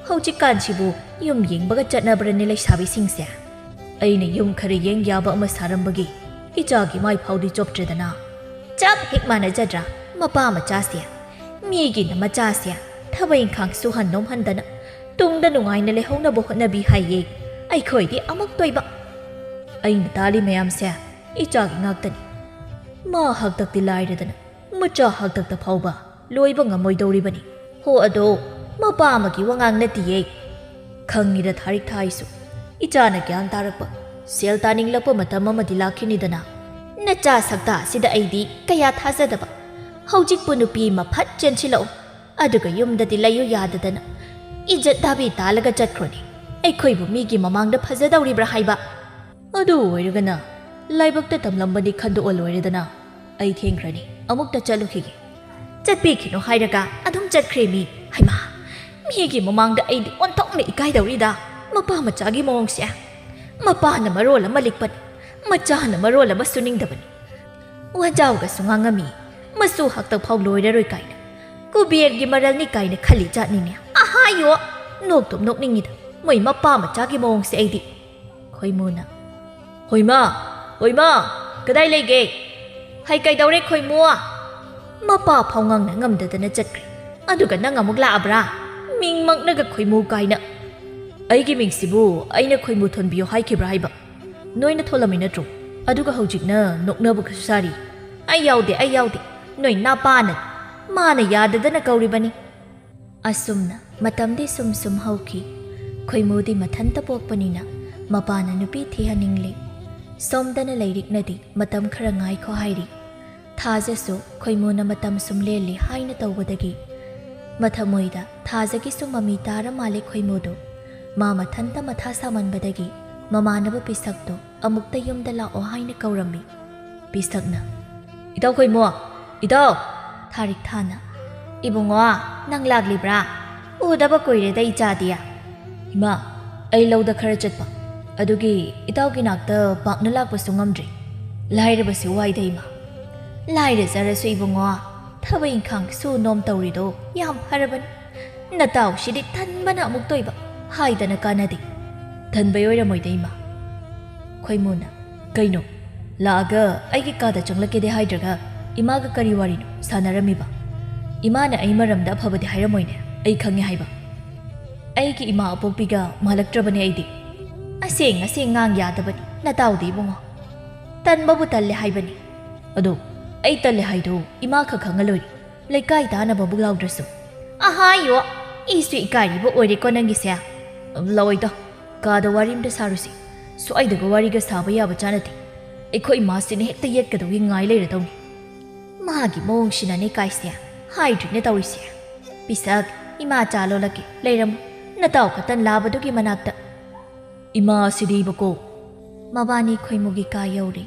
ꯍꯧꯖꯤꯛꯀꯥꯟꯁꯤꯕꯨ ꯌꯨꯝ ꯌꯦꯡꯕꯒ ꯆꯠꯅꯕ꯭ꯔꯅꯦ ꯂꯩꯁꯥꯕꯤꯁꯤꯡꯁꯦ?" ꯑꯩꯅ ꯌꯨꯝ ꯈꯔ ꯌꯦꯡ ꯌꯥꯕ ꯑꯃ ꯁꯥꯔꯝꯕꯒꯤ ꯏꯆꯥꯒꯤ ꯃꯥꯏ ꯐꯥꯎꯗꯤ ꯆꯣꯞꯇ꯭ꯔꯦꯗꯅ꯫ ꯆꯞ ꯍꯦꯛ ꯃꯥꯟꯅꯖꯗ꯭ꯔꯥ? ꯃꯄꯥ ꯃꯆꯥꯁꯦ, ꯃꯤꯒꯤꯅ ꯃꯆꯥꯁꯦ ꯊꯕꯛ ꯏꯪꯈꯥꯡ ꯁꯨꯍꯟ ꯅꯣꯝꯍꯟꯗꯅ ꯇꯨꯡꯗ ꯅꯨꯡꯉꯥꯏꯅ ꯂꯩꯍꯧꯅꯕ ꯍꯣꯠꯅꯕꯤ ꯍꯥꯏꯌꯦ꯫ ꯑꯩꯈꯣꯏꯗꯤ ꯑꯃꯨꯛꯇꯣꯏꯕ꯫ ꯑꯩꯅ ꯇꯥꯜꯂꯤ ꯃꯌꯥꯝꯁꯦ ꯏꯆꯥꯒꯤ ꯉꯥꯛꯇꯅꯤ꯫ ꯃꯥ ꯍꯥꯛꯇꯛꯇꯤ ꯂꯥꯏꯔꯗꯅ ꯃꯆꯥ ꯍꯥꯛꯇꯛꯇ ꯐꯥꯎꯕ ꯂꯣꯏꯕ ꯉꯝꯃꯣꯏꯗꯧꯔꯤꯕꯅꯤ꯫ ꯍꯣ, ꯑꯗꯣ ꯃꯄꯥ ꯑꯃꯒꯤ ꯋꯥꯉꯥꯡ ꯅꯠꯇꯤꯌꯦ꯫ ꯈꯪꯉꯤꯗ ꯊꯥꯔꯤꯛ ꯊꯥꯏꯁꯨ, ꯏꯆꯥꯅ ꯒ꯭ꯌꯥꯟ ꯇꯥꯔꯛꯄ, ꯁꯦꯜ ꯇꯥꯅꯤꯡꯂꯛꯄ ꯃꯇꯝ ꯑꯃꯗꯤ ꯂꯥꯛꯈꯤꯅꯤꯗꯅ꯫ ꯅꯆꯥ ꯁꯛꯇꯥ ꯑꯁꯤꯗ ꯑꯩꯗꯤ ꯀꯌꯥ ꯊꯥꯖꯗꯕ꯫ ꯍꯧꯖꯤꯛꯄꯨ ꯅꯨꯄꯤ ꯑꯃ ꯐꯠ ꯆꯦꯟꯁꯤꯜꯂꯛꯎ, ꯑꯗꯨꯒ ꯌꯨꯝꯗꯗꯤ ꯂꯩꯌꯨ ꯌꯥꯗꯗꯅ ꯏꯖꯠ ꯗꯥꯕꯤ ꯇꯥꯜꯂꯒ ꯆꯠꯈ꯭ꯔꯣꯅꯦ꯫ ꯑꯩꯈꯣꯏꯕꯨ ꯃꯤꯒꯤ ꯃꯃꯥꯡꯗ ꯐꯖꯗꯧꯔꯤꯕ꯭ꯔꯥ ꯍꯥꯏꯕ? ꯑꯗꯨ ꯑꯣꯏꯔꯒꯅ ꯂꯥꯏꯕꯛꯇ ꯇꯝꯂꯝꯕꯅꯤ ꯈꯟꯗꯣꯛꯑ ꯂꯣꯏꯔꯦꯗꯅ꯫ ꯑꯩ ꯊꯦꯡꯈ꯭ꯔꯅꯤ, ꯑꯃꯨꯛꯇ ꯆꯠꯂꯨꯈꯤꯒꯦ꯫ ꯆꯠꯄꯤꯈꯤꯅꯣ ꯍꯥꯏꯔꯒ ꯑꯗꯨꯝ ꯆꯠꯈ꯭ꯔꯦ ꯃꯤ꯫ ꯍꯩꯃꯥ, ꯃꯤꯒꯤ ꯃꯃꯥꯡꯗ ꯑꯩꯗꯤ ꯑꯣꯟꯊꯣꯛꯅ ꯏꯀꯥꯏꯗꯧꯔꯤꯗ꯫ ꯃꯄꯥ ꯃꯆꯥꯒꯤ ꯃꯑꯣꯡꯁꯦ꯫ ꯃꯄꯥꯅ ꯃꯔꯣꯜ ꯑꯃ ꯂꯤꯛꯄꯅꯤ, ꯃꯆꯥꯅ ꯃꯔꯣꯜ ꯑꯃ ꯁꯨꯅꯤꯡꯗꯕꯅꯤ꯫ ꯋꯥꯖꯥꯎꯒꯁꯨ ꯉꯥꯡꯉꯝꯃꯤ꯫ ꯃꯁꯨ ꯍꯥꯛꯇꯛ ꯐꯥꯎ ꯂꯣꯏꯔꯔꯣꯏ ꯀꯥꯏꯅ, ꯀꯨꯕꯦꯔꯒꯤ ꯃꯔꯜꯅꯤ ꯀꯥꯏꯅ ꯈꯜꯂꯤ ꯖꯥꯠꯅꯤꯅꯦ꯫ ꯑꯍꯥꯌꯣ! ꯅꯣꯛꯇꯨꯝ ꯅꯣꯛꯅꯤꯡꯉꯤꯗ ꯃꯣꯏ ꯃꯄꯥ ꯃꯆꯥꯒꯤ ꯃꯑꯣꯡꯁꯦ ꯑꯩꯗꯤ꯫ ꯈꯣꯏꯃꯨꯅ, "ꯍꯣꯏꯃꯥ, ꯍꯣꯏꯃꯥ, ꯀꯗꯥꯏ ꯂꯩꯒꯦ? ꯍꯩ, ꯀꯩꯗꯧꯔꯦ ꯈꯣꯏꯃꯨ?" ꯃꯄꯥ ꯐꯥꯎ ꯉꯥꯡꯅ ꯉꯝꯗꯗꯅ ꯆꯠꯈ꯭ꯔꯦ꯫ ꯑꯗꯨꯒ ꯅꯪ ꯑꯃꯨꯛ ꯂꯥꯛꯑꯕ꯭ꯔꯥ? ꯃꯤꯡꯃꯛꯅꯒ ꯈꯣꯏꯃꯨ ꯀꯥꯏꯅ꯫ ꯑꯩꯒꯤ ꯃꯤꯡꯁꯤꯕꯨ ꯑꯩꯅ ꯈꯣꯏꯃꯨ ꯊꯣꯟꯕꯤꯌꯣ ꯍꯥꯏꯈꯤꯕ꯭ꯔꯥ ꯍꯥꯏꯕ? ꯅꯣꯏꯅ ꯊꯣꯜꯂꯝꯃꯤ ꯅꯠꯇ꯭ꯔꯣ? ꯑꯗꯨꯒ ꯍꯧꯖꯤꯛꯅ ꯅꯣꯛꯅꯕꯒꯁꯨ ꯁꯥꯔꯤ꯫ "ꯑꯩ ꯌꯥꯎꯗꯦ, ꯑꯩ ꯌꯥꯎꯗꯦ꯫ ꯅꯣꯏ ꯅꯄꯥꯅ, ꯃꯥꯅ ꯌꯥꯗꯗꯅ ꯀꯧꯔꯤꯕꯅꯤ꯫" ꯑꯁꯨꯝꯅ ꯃꯇꯝꯗꯤ ꯁꯨꯝ ꯁꯨꯝ ꯍꯧꯈꯤ꯫ ꯈꯣꯏꯃꯨꯗꯤ ꯃꯊꯟꯇ ꯄꯣꯛꯄꯅꯤꯅ ꯃꯄꯥꯅ ꯅꯨꯄꯤ ꯊꯤꯍꯟꯅꯤꯡꯂꯦ꯫ ꯁꯣꯝꯗꯅ ꯂꯩꯔꯤꯛꯅꯗꯤ ꯃꯇꯝ ꯈꯔ ꯉꯥꯏꯈꯣ ꯍꯥꯏꯔꯤ꯫ ꯊꯥꯖꯁꯨ ꯈꯣꯏꯃꯨꯅ ꯃꯇꯝ ꯁꯨꯝ ꯂꯦꯜꯂꯤ ꯍꯥꯏꯅ ꯇꯧꯕꯗꯒꯤ ꯃꯊꯃꯣꯏꯗ ꯊꯥꯖꯒꯤꯁꯨ ꯃꯃꯤ ꯇꯥꯔ ꯃꯥꯜꯂꯦ ꯈꯣꯏꯃꯨꯗꯣ꯫ ꯃꯥ ꯃꯊꯟꯇ ꯃꯊꯥ ꯁꯥꯃꯟꯕꯗꯒꯤ ꯃꯃꯥꯟꯅꯕ ꯄꯤꯁꯛꯇꯣ ꯑꯃꯨꯛꯇ ꯌꯨꯝꯗ ꯂꯥꯛꯑꯣ ꯍꯥꯏꯅ ꯀꯧꯔꯝꯃꯤ꯫ ꯄꯤꯁꯛꯅ, "ꯏꯇꯥꯎ ꯈꯣꯏꯃꯨ, ꯏꯇꯥꯎ!" ꯊꯥꯔꯤꯛ ꯊꯥꯅ, "ꯏꯕꯨꯡꯉꯣ, ꯅꯪ ꯂꯥꯛꯂꯤꯕ꯭ꯔꯥ? ꯎꯗꯕ ꯀꯨꯏꯔꯦꯗ ꯏꯆꯥꯗꯤ꯫" "ꯏꯃꯥ, ꯑꯩ ꯂꯧꯗ ꯈꯔ ꯆꯠꯄ, ꯑꯗꯨꯒꯤ ꯏꯇꯥꯎꯒꯤ ꯅꯥꯛꯇ ꯄꯥꯛꯅ ꯂꯥꯛꯄꯁꯨ ꯉꯝꯗ꯭ꯔꯤ꯫ ꯂꯥꯏꯔꯕꯁꯤ ꯋꯥꯏꯗ ꯏꯃꯥ꯫" "ꯂꯥꯏꯔꯖꯔꯁꯨ ꯏꯕꯨꯡꯉꯣ, ꯊꯕꯛ ꯏꯪꯈꯥꯡ ꯁꯨ ꯅꯣꯝ ꯇꯧꯔꯤꯗꯣ ꯌꯥꯝ ꯐꯔꯕꯅꯤ꯫ ꯅꯇꯥꯎꯁꯤꯗꯤ ꯇꯟꯕꯅ ꯑꯃꯨꯛ ꯇꯣꯏꯕ, ꯍꯥꯏꯗꯅ ꯀꯥꯟꯅꯗꯦ꯫" "ꯇꯟꯕꯩ ꯑꯣꯏꯔꯝꯃꯣꯏꯗ ꯏꯃꯥ꯫" ꯈꯣꯏꯃꯨꯅ, "ꯀꯩꯅꯣ? ꯂꯥꯛꯑꯒ ꯑꯩꯒꯤ ꯀꯥꯗ ꯆꯪꯂꯛꯀꯦꯗꯤ ꯍꯥꯏꯗ꯭ꯔꯒ ꯏꯃꯥꯒ ꯀꯔꯤ ꯋꯥꯔꯤꯅꯣ ꯁꯥꯟꯅꯔꯝꯃꯤꯕ? ꯏꯃꯥꯅ ꯑꯩ ꯃꯔꯝꯗ ꯑꯐꯕꯗꯤ ꯍꯥꯏꯔꯝꯃꯣꯏꯅꯦ, ꯑꯩ ꯈꯪꯉꯦ ꯍꯥꯏꯕ꯫ ꯑꯩꯒꯤ ꯏꯃꯥ ꯑꯄꯣꯛꯄꯤꯒ ꯃꯥꯜꯂꯛꯇ꯭ꯔꯕꯅꯦ ꯑꯩꯗꯤ꯫" "ꯑꯁꯦꯡ ꯑꯁꯦꯡ ꯉꯥꯡ ꯌꯥꯗꯕꯅꯤ ꯅꯇꯥꯎꯗꯤ ꯏꯕꯨꯡꯉꯣ꯫ ꯇꯟꯕꯕꯨ ꯇꯜꯂꯦ ꯍꯥꯏꯕꯅꯤ꯫" "ꯑꯗꯣ ꯑꯩ ꯇꯜꯂꯦ ꯍꯥꯏꯗꯣ ꯏꯃꯥ ꯈꯛ ꯈꯪꯉ ꯂꯣꯏꯔꯦ, ꯂꯩꯀꯥꯏ ꯇꯥꯅꯕꯕꯨ ꯂꯥꯎꯗ꯭ꯔꯁꯨ꯫" "ꯑꯍꯥꯏꯌꯣ, ꯑꯩꯁꯨ ꯏꯀꯥꯏꯔꯤꯕ ꯑꯣꯏꯔꯦꯀꯣ ꯅꯪꯒꯤꯁꯦ꯫" "ꯂꯧꯏꯗ, ꯀꯥꯗ ꯋꯥꯔꯤ ꯑꯝꯇ ꯁꯥꯔꯨꯁꯤ꯫ ꯁ꯭ꯋꯥꯏꯗꯒ ꯋꯥꯔꯤꯒ ꯁꯥꯕ ꯌꯥꯕ ꯆꯥ ꯅꯠꯇꯦ꯫ ꯑꯩꯈꯣꯏ ꯏꯃꯥꯁꯤꯅ ꯍꯦꯛꯇ ꯌꯦꯠꯀꯗꯧꯒꯤ ꯉꯥꯏ ꯂꯩꯔꯗꯧꯅꯤ꯫" "ꯃꯥꯒꯤ ꯃꯑꯣꯡꯁꯤꯅꯅꯦ ꯀꯥꯏꯁꯦ, ꯍꯥꯏꯗ꯭ꯔꯤꯅꯦ ꯇꯧꯔꯤꯁꯦ꯫ ꯄꯤꯁꯛ, ꯏꯃꯥ ꯆꯥ ꯂꯣꯜꯂꯛꯀꯦ, ꯂꯩꯔꯝꯃꯨ꯫ ꯅꯇꯥꯎ ꯈꯛꯇ ꯂꯥꯕꯗꯨꯒꯤ ꯃꯅꯥꯛꯇ꯫" "ꯏꯃꯥ ꯁꯤꯗꯤꯕꯀꯣ!" ꯃꯕꯥꯅꯤ ꯈꯣꯏꯃꯨꯒꯤ ꯀꯥ ꯌꯧꯔꯦ꯫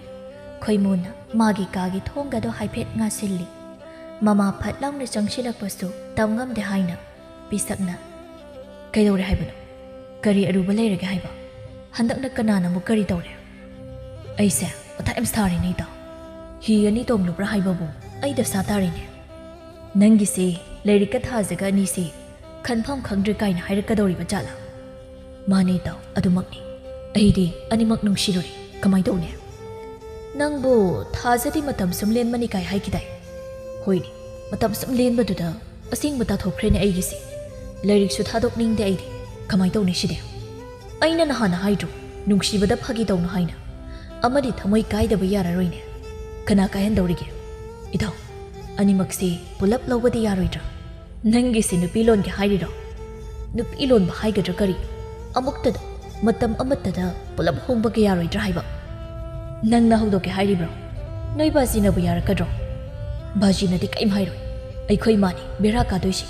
ꯈꯣꯏꯃꯨꯅ ꯃꯥꯒꯤ ꯀꯥꯒꯤ ꯊꯣꯡꯒꯗꯣ ꯍꯥꯏꯐꯦꯠ ꯉꯥꯁꯤꯜꯂꯤ꯫ ꯃꯃꯥ ꯐꯠ ꯂꯥꯎꯅ ꯆꯪꯁꯤꯜꯂꯛꯄꯁꯨ ꯇꯝ ꯉꯝꯗꯦ ꯍꯥꯏꯅ ꯄꯤꯁꯛꯅ, "ꯀꯩꯗꯧꯔꯦ ꯍꯥꯏꯕꯅꯣ? ꯀꯔꯤ ꯑꯔꯨꯕ ꯂꯩꯔꯒꯦ ꯍꯥꯏꯕ? ꯍꯟꯗꯛꯅ ꯀꯅꯥꯅ ꯑꯃꯨꯛ ꯀꯔꯤ ꯇꯧꯔꯦ?" "ꯑꯩꯁꯦ ꯃꯊꯥ ꯌꯥꯝ ꯁꯥꯔꯤꯅꯦ ꯏꯇꯥꯎ꯫ ꯍꯤ ꯑꯅꯤ ꯇꯣꯡꯂꯨꯕ꯭ꯔꯥ ꯍꯥꯏꯕꯕꯨ ꯑꯩ ꯗꯁꯥ ꯇꯥꯔꯤꯅꯦ꯫" "ꯅꯪꯒꯤꯁꯦ ꯂꯥꯏꯔꯤꯛꯀ ꯊꯥꯖꯒ ꯑꯅꯤꯁꯦ ꯈꯟꯐꯝ ꯈꯪꯗ꯭ꯔꯦ ꯀꯥꯏꯅ ꯍꯥꯏꯔꯛꯀꯗꯧꯔꯤꯕ ꯖꯥꯠꯂꯥ?" "ꯃꯥꯅꯦ ꯏꯇꯥꯎ, ꯑꯗꯨꯃꯛꯅꯤ꯫ ꯑꯩꯗꯤ ꯑꯅꯤꯃꯛ ꯅꯨꯡꯁꯤꯔꯨꯔꯦ꯫ ꯀꯃꯥꯏ ꯇꯧꯅꯤ?" "ꯅꯪꯕꯨ ꯊꯥꯖꯗꯤ ꯃꯇꯝ ꯁꯨꯝ ꯂꯦꯟꯕꯅꯤ ꯀꯥꯏ ꯍꯥꯏꯈꯤꯗꯥꯏ?" "ꯍꯣꯏꯅꯦ, ꯃꯇꯝ ꯁꯨꯝ ꯂꯦꯟꯕꯗꯨꯗ ꯑꯁꯦꯡꯕ ꯇꯥꯊꯣꯛꯈ꯭ꯔꯦꯅꯦ ꯑꯩꯒꯤꯁꯦ꯫ ꯂꯥꯏꯔꯤꯛꯁꯨ ꯊꯥꯗꯣꯛꯅꯤꯡꯗꯦ ꯑꯩꯗꯤ꯫ ꯀꯃꯥꯏ ꯇꯧꯅꯤ ꯁꯤꯗꯤ? ꯑꯩꯅ ꯅꯍꯥꯟꯅ ꯍꯥꯏꯗ꯭ꯔꯣ, ꯅꯨꯡꯁꯤꯕꯗ ꯐꯥꯒꯤ ꯇꯧꯅꯨ ꯍꯥꯏꯅ? ꯑꯃꯗꯤ ꯊꯃꯣꯏ ꯀꯥꯏꯗꯕ ꯌꯥꯔꯔꯣꯏꯅꯦ꯫ ꯀꯅꯥ ꯀꯥꯏꯍꯟꯗꯧꯔꯤꯒꯦ? ꯏꯇꯥꯎ, ꯑꯅꯤꯃꯛꯁꯤ ꯄꯨꯂꯞ ꯂꯧꯕꯗꯤ ꯌꯥꯔꯣꯏꯗ꯭ꯔꯥ?" "ꯅꯪꯒꯤꯁꯤ ꯅꯨꯄꯤ ꯂꯣꯟꯒꯦ ꯍꯥꯏꯔꯤꯔꯣ? ꯅꯨꯄꯤ ꯂꯣꯟꯕ ꯍꯥꯏꯒꯗ꯭ꯔꯥ ꯀꯔꯤ? ꯑꯃꯨꯛꯇꯗ, ꯃꯇꯝ ꯑꯃꯠꯇꯗ ꯄꯨꯂꯞ ꯍꯣꯡꯕꯒ ꯌꯥꯔꯣꯏꯗ꯭ꯔꯥ ꯍꯥꯏꯕ?" ꯅꯪꯅ ꯍꯧꯗꯣꯛꯀꯦ ꯍꯥꯏꯔꯤꯕ꯭ꯔꯣ? ꯅꯣꯏ ꯕꯥꯖꯤꯅꯕꯨ ꯌꯥꯔꯛꯀꯗ꯭ꯔꯣ? ꯕꯥꯖꯤꯅꯗꯤ ꯀꯩꯝ ꯍꯥꯏꯔꯣꯏ꯫ ꯑꯩꯈꯣꯏ ꯃꯥꯅꯤ ꯕꯦꯔꯥ ꯀꯥꯗꯣꯏꯁꯦ꯫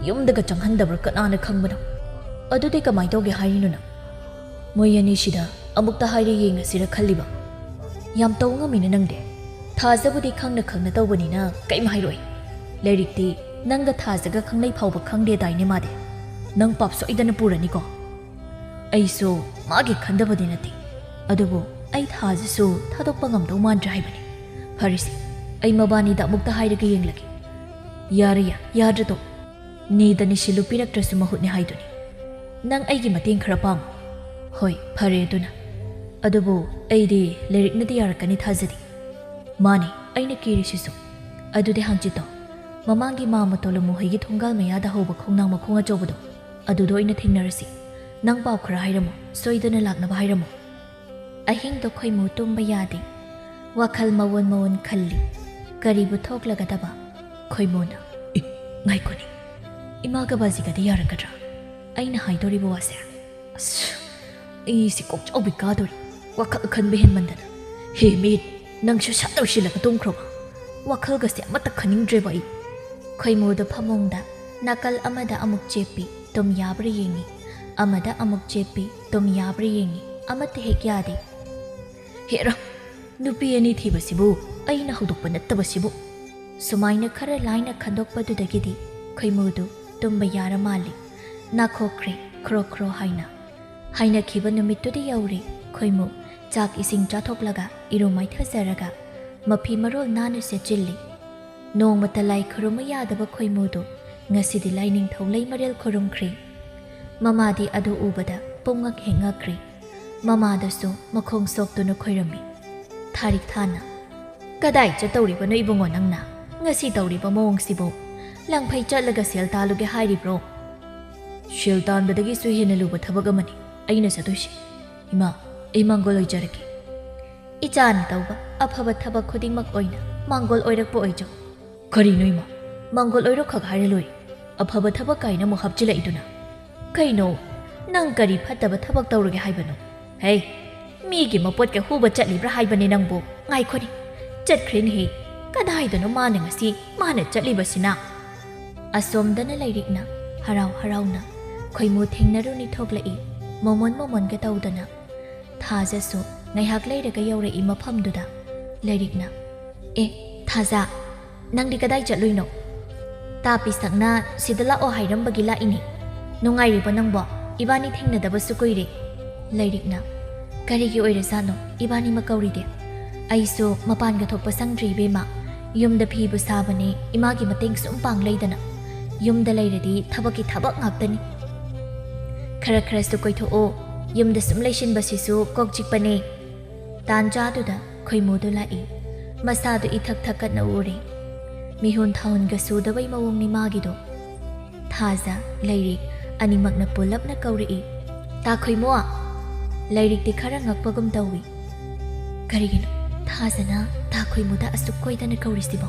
ꯌꯨꯝꯗꯒ ꯆꯪꯍꯟꯗꯕ꯭ꯔꯥ ꯀꯅꯥꯅ ꯈꯪꯕꯅꯣ? ꯑꯗꯨꯗꯤ ꯀꯃꯥꯏ ꯇꯧꯒꯦ ꯍꯥꯏꯔꯤꯅꯣ ꯅꯪ? ꯃꯣꯏ ꯑꯅꯤꯁꯤꯗ ꯑꯃꯨꯛꯇ ꯍꯥꯏꯔ ꯌꯦꯡꯉꯁꯤꯔ ꯈꯜꯂꯤꯕ꯫ ꯌꯥꯝ ꯇꯧ ꯉꯝꯃꯤꯅ ꯅꯪꯗꯤ꯫ ꯊꯥꯖꯕꯨꯗꯤ ꯈꯪꯅ ꯈꯪꯅ ꯇꯧꯕꯅꯤꯅ ꯀꯩꯝ ꯍꯥꯏꯔꯣꯏ꯫ ꯂꯥꯏꯔꯤꯛꯇꯤ ꯅꯪꯒ ꯊꯥꯖꯒ ꯈꯪꯅꯩ ꯐꯥꯎꯕ ꯈꯪꯗꯦꯗꯥꯏꯅꯦ ꯃꯥꯗꯤ꯫ ꯅꯪ ꯄꯥꯞ ꯁꯣꯏꯗꯅ ꯄꯨꯔꯅꯤꯀꯣ꯫ ꯑꯩꯁꯨ ꯃꯥꯒꯤ ꯈꯟꯗꯕꯗꯤ ꯅꯠꯇꯦ, ꯑꯗꯨꯕꯨ ꯑꯩ ꯊꯥꯖꯁꯨ ꯊꯥꯗꯣꯛꯄ ꯉꯝꯗꯧ ꯃꯥꯟꯗ꯭ꯔꯦ ꯍꯥꯏꯕꯅꯤ꯫ ꯐꯔꯦꯁꯦ, ꯑꯩ ꯃꯕꯥꯅꯤꯗ ꯑꯃꯨꯛꯇ ꯍꯥꯏꯔꯒ ꯌꯦꯡꯂꯒꯦ꯫ ꯌꯥꯔꯦ ꯌꯥ-, ꯌꯥꯗ꯭ꯔꯗꯣ꯫ ꯅꯤꯗ ꯅꯤꯁꯤꯜꯂꯨ ꯄꯤꯔꯛꯇ꯭ꯔꯁꯨ ꯃꯍꯨꯠꯅꯦ ꯍꯥꯏꯗꯨꯅꯤ꯫ ꯅꯪ ꯑꯩꯒꯤ ꯃꯇꯦꯡ ꯈꯔ ꯄꯥꯡꯉꯨ꯫ ꯍꯣꯏ, ꯐꯔꯦ ꯑꯗꯨꯅ꯫ ꯑꯗꯨꯕꯨ ꯑꯩꯗꯤ ꯂꯥꯏꯔꯤꯛꯅꯗꯤ ꯌꯥꯔꯛꯀꯅꯤ ꯊꯥꯖꯗꯦ꯫ ꯃꯥꯅꯤ, ꯑꯩꯅ ꯀꯤꯔꯤꯁꯤꯁꯨ꯫ ꯑꯗꯨꯗꯤ ꯍꯪꯆꯤꯠꯇꯣ ꯃꯃꯥꯡꯒꯤ ꯃꯥ ꯃꯇꯣꯂꯝ ꯃꯨꯍꯩꯒꯤ ꯊꯣꯡꯒꯥꯜ ꯃꯌꯥꯗ ꯍꯧꯕ ꯈꯣꯡꯅꯥꯡ ꯃꯈꯣꯡ ꯑꯆꯧꯕꯗꯣ, ꯑꯗꯨꯗ ꯑꯣꯏꯅ ꯊꯦꯡꯅꯔꯁꯤ꯫ ꯅꯪ ꯄꯥꯎ ꯈꯔ ꯍꯥꯏꯔꯝꯃꯨ, ꯁꯣꯏꯗꯅ ꯂꯥꯛꯅꯕ ꯍꯥꯏꯔꯝꯃꯨ꯫ ꯑꯍꯤꯡꯗꯣ ꯈꯣꯏꯃꯨ ꯇꯨꯝꯕ ꯌꯥꯗꯦ꯫ ꯋꯥꯈꯜ ꯃꯑꯣꯟ ꯃꯑꯣꯟ ꯈꯜꯂꯤ꯫ ꯀꯔꯤꯕꯨ ꯊꯣꯛꯂꯒꯗꯕ? ꯈꯣꯏꯃꯨꯅ, "ꯑꯦ, ꯉꯥꯏꯈꯣꯅꯦ꯫ ꯏꯃꯥꯒ ꯕꯥꯖꯤꯒꯗꯤ ꯌꯥꯔꯛꯀꯗ꯭ꯔꯥ? ꯑꯩꯅ ꯍꯥꯏꯗꯣꯔꯤꯕ ꯋꯥꯁꯦ?" ꯑꯁ, ꯑꯩꯁꯦ ꯀꯣꯛꯆꯥꯎꯕꯤ ꯀꯥꯗꯣꯔꯤ꯫ ꯋꯥꯈꯜ ꯈꯟꯕ ꯍꯦꯟꯃꯟꯗꯅ꯫ ꯍꯦ ꯃꯤꯠ, ꯅꯪꯁꯨ ꯁꯠ ꯂꯣꯏꯁꯤꯜꯂꯒ ꯇꯨꯝꯈ꯭ꯔꯣꯕ꯫ ꯋꯥꯈꯜꯒꯁꯦ ꯑꯃꯠꯇ ꯈꯟꯅꯤꯡꯗ꯭ꯔꯦꯕ ꯑꯩ꯫ ꯈꯣꯏꯃꯨꯗꯣ ꯐꯃꯨꯡꯗ ꯅꯥꯀꯜ ꯑꯃꯗ ꯑꯃꯨꯛ ꯆꯦꯞꯄꯤ, ꯇꯨꯝ ꯌꯥꯕ꯭ꯔꯥ ꯌꯦꯡꯉꯤ꯫ ꯑꯃꯗ ꯑꯃꯨꯛ ꯆꯦꯞꯄꯤ, ꯇꯨꯝ ꯌꯥꯕ꯭ꯔꯥ ꯌꯦꯡꯉꯤ꯫ ꯑꯃꯠꯇ ꯍꯦꯛ ꯌꯥꯗꯦ꯫ "ꯍꯦꯔꯥ, ꯅꯨꯄꯤ ꯑꯅꯤ ꯊꯤꯕꯁꯤꯕꯨ ꯑꯩꯅ ꯍꯧꯗꯣꯛꯄ ꯅꯠꯇꯕꯁꯤꯕꯨ!" ꯁꯨꯃꯥꯏꯅ ꯈꯔ ꯂꯥꯏꯅ ꯈꯟꯗꯣꯛꯄꯗꯨꯗꯒꯤꯗꯤ ꯈꯣꯏꯃꯨꯗꯨ ꯇꯨꯝꯕ ꯌꯥꯔ ꯃꯥꯜꯂꯤ꯫ ꯅꯥꯈꯣꯛꯈ꯭ꯔꯦ, ꯈ꯭ꯔꯣ ꯈ꯭ꯔꯣ ꯍꯥꯏꯅ꯫ ꯍꯥꯏꯅꯈꯤꯕ ꯅꯨꯃꯤꯠꯇꯨꯗꯤ ꯌꯧꯔꯦ꯫ ꯈꯣꯏꯃꯨ ꯆꯥꯛ ꯏꯁꯤꯡ ꯆꯥꯊꯣꯛꯂꯒ ꯏꯔꯨ ꯃꯥꯏꯊꯖꯔꯒ ꯃꯐꯤ ꯃꯔꯣꯜ ꯅꯥꯟꯅ ꯁꯦꯠꯆꯤꯜꯂꯤ꯫ ꯅꯣꯡꯃꯇ ꯂꯥꯏ ꯈꯨꯔꯨꯝꯕ ꯌꯥꯗꯕ ꯈꯣꯏꯃꯨꯗꯨ ꯉꯁꯤꯗꯤ ꯂꯥꯏꯅꯤꯡꯊꯧ ꯂꯩꯃꯔꯦꯜ ꯈꯨꯔꯨꯝꯈ꯭ꯔꯦ꯫ ꯃꯃꯥꯗꯤ ꯑꯗꯨ ꯎꯕꯗ ꯄꯨꯡꯉꯛ ꯍꯦꯛ ꯉꯛꯈ꯭ꯔꯦ꯫ ꯃꯃꯥꯗꯁꯨ ꯃꯈꯣꯡ ꯁꯣꯛꯇꯨꯅ ꯈꯣꯏꯔꯝꯃꯤ꯫ ꯊꯥꯔꯤꯛ ꯊꯥꯅ, "ꯀꯗꯥꯏ ꯆꯠꯇꯧꯔꯤꯕꯅꯣ ꯏꯕꯨꯡꯉꯣ ꯅꯪꯅ? ꯉꯁꯤ ꯇꯧꯔꯤꯕ ꯃꯑꯣꯡꯁꯤꯕꯨ? ꯂꯪꯐꯩ ꯆꯠꯂꯒ ꯁꯦꯜ ꯇꯥꯜꯂꯨꯒꯦ ꯍꯥꯏꯔꯤꯕ꯭ꯔꯣ?" "ꯁꯦꯜ ꯇꯥꯟꯕꯗꯒꯤꯁꯨ ꯍꯦꯟꯅ ꯂꯨꯕ ꯊꯕꯛ ꯑꯃꯅꯤ ꯑꯩꯅ ꯆꯠꯇꯣꯏꯁꯤ꯫ ꯏꯃꯥ, ꯑꯩ ꯃꯥꯡꯒꯣꯜ ꯑꯣꯏꯖꯔꯒꯦ꯫" "ꯏꯆꯥꯅ ꯇꯧꯕ ꯑꯐꯕ ꯊꯕꯛ ꯈꯨꯗꯤꯡꯃꯛ ꯑꯣꯏꯅ ꯃꯥꯡꯒꯣꯜ ꯑꯣꯏꯔꯛꯄ ꯑꯣꯏꯖꯧ꯫" "ꯀꯔꯤꯅꯣ ꯏꯃꯥ? ꯃꯥꯡꯒꯣꯜ ꯑꯣꯏꯔꯣ ꯈꯛ ꯍꯥꯏꯔ ꯂꯣꯏꯔꯦ꯫ ꯑꯐꯕ ꯊꯕꯛ ꯀꯥꯏꯅ ꯑꯃꯨꯛ ꯍꯥꯞꯆꯤꯜꯂꯛꯏꯗꯨꯅ? ꯀꯩꯅꯣ? ꯅꯪ ꯀꯔꯤ ꯐꯠꯇꯕ ꯊꯕꯛ ꯇꯧꯔꯒꯦ ꯍꯥꯏꯕꯅꯣ? ꯍꯦ!" ꯃꯤꯒꯤ ꯃꯄꯣꯠꯀ ꯍꯨꯕ ꯆꯠꯂꯤꯕ꯭ꯔꯥ ꯍꯥꯏꯕꯅꯦ ꯅꯪꯕꯨ꯫ ꯉꯥꯏꯈꯣꯅꯦ, ꯆꯠꯈ꯭ꯔꯦꯅꯦꯍꯦ꯫ ꯀꯗꯥꯏꯗꯅꯣ ꯃꯥꯅ ꯉꯁꯤ ꯃꯥꯅ ꯆꯠꯂꯤꯕꯁꯤꯅ? ꯑꯁꯣꯝꯗꯅ ꯂꯩꯔꯤꯛꯅ ꯍꯔꯥꯎ ꯍꯔꯥꯎꯅ ꯈꯣꯏꯃꯨ ꯊꯦꯡꯅꯔꯨꯅꯤ ꯊꯣꯛꯂꯛꯏ, ꯃꯣꯃꯣꯟ ꯃꯣꯃꯣꯟꯒ ꯇꯧꯗꯅ꯫ ꯊꯥꯖꯁꯨ ꯉꯥꯏꯍꯥꯛ ꯂꯩꯔꯒ ꯌꯧꯔꯛꯏ ꯃꯐꯝꯗꯨꯗ꯫ ꯂꯩꯔꯤꯛꯅ, "ꯑꯦ, ꯊꯥꯖ, ꯅꯪꯗꯤ ꯀꯗꯥꯏ ꯆꯠꯂꯨꯏꯅꯣ?" "ꯇꯥ ꯄꯤꯁꯛꯅ ꯁꯤꯗ ꯂꯥꯛꯑꯣ ꯍꯥꯏꯔꯝꯕꯒꯤ ꯂꯥꯛꯏꯅꯦ꯫ ꯅꯨꯡꯉꯥꯏꯔꯤꯕꯣ ꯅꯪꯕꯣ? ꯏꯕꯥꯅꯤ ꯊꯦꯡꯅꯗꯕꯁꯨ ꯀꯨꯏꯔꯦ꯫" ꯂꯩꯔꯤꯛꯅ, "ꯀꯔꯤꯒꯤ ꯑꯣꯏꯔꯖꯥꯠꯅꯣ ꯏꯕꯥꯅꯤꯃꯛ ꯀꯧꯔꯤꯗꯤ? ꯑꯩꯁꯨ ꯃꯄꯥꯟꯒ ꯊꯣꯛꯄ ꯁꯪꯗ꯭ꯔꯤ ꯏꯕꯦꯝꯃ꯫ ꯌꯨꯝꯗ ꯐꯤꯕꯨ ꯁꯥꯕꯅꯦ, ꯏꯃꯥꯒꯤ ꯃꯇꯦꯡ ꯁꯨꯝ ꯄꯥꯡ ꯂꯩꯗꯅ꯫ ꯌꯨꯝꯗ ꯂꯩꯔꯗꯤ ꯊꯕꯛꯀꯤ ꯊꯕꯛ ꯉꯥꯛꯇꯅꯤ꯫ ꯈꯔ ꯈꯔꯁꯨ ꯀꯣꯏꯊꯣꯛꯑꯣ, ꯌꯨꯝꯗ ꯁꯨꯝ ꯂꯩꯁꯤꯟꯕꯁꯤꯁꯨ ꯀꯣꯛ ꯆꯤꯛꯄꯅꯦ꯫" ꯇꯥꯟꯖꯥꯗꯨꯗ ꯈꯣꯏꯃꯨꯗꯨ ꯂꯥꯛꯏ꯫ ꯃꯁꯥꯗꯨ ꯏꯊꯛ ꯊꯛꯀꯠꯅ ꯎꯔꯦ꯫ ꯃꯤꯍꯨꯟ ꯊꯥꯍꯨꯟꯒ ꯁꯨꯗꯕꯩ ꯃꯑꯣꯡꯅꯤ ꯃꯥꯒꯤꯗꯣ꯫ ꯊꯥꯖ, ꯂꯩꯔꯤꯛ ꯑꯅꯤꯃꯛꯅ ꯄꯨꯂꯞꯅ ꯀꯧꯔꯛꯏ, "ꯇꯥ ꯈꯣꯏꯃꯨ!" ꯂꯩꯔꯤꯛꯇꯤ ꯈꯔ ꯉꯛꯄꯒꯨꯝ ꯇꯧꯏ꯫ ꯀꯔꯤꯒꯤꯅꯣ ꯊꯥꯖꯅ ꯇꯥ ꯈꯣꯏꯃꯨꯗ ꯑꯁꯨꯛ ꯀꯣꯏꯗꯅ ꯀꯧꯔꯤꯁꯤꯕꯣ?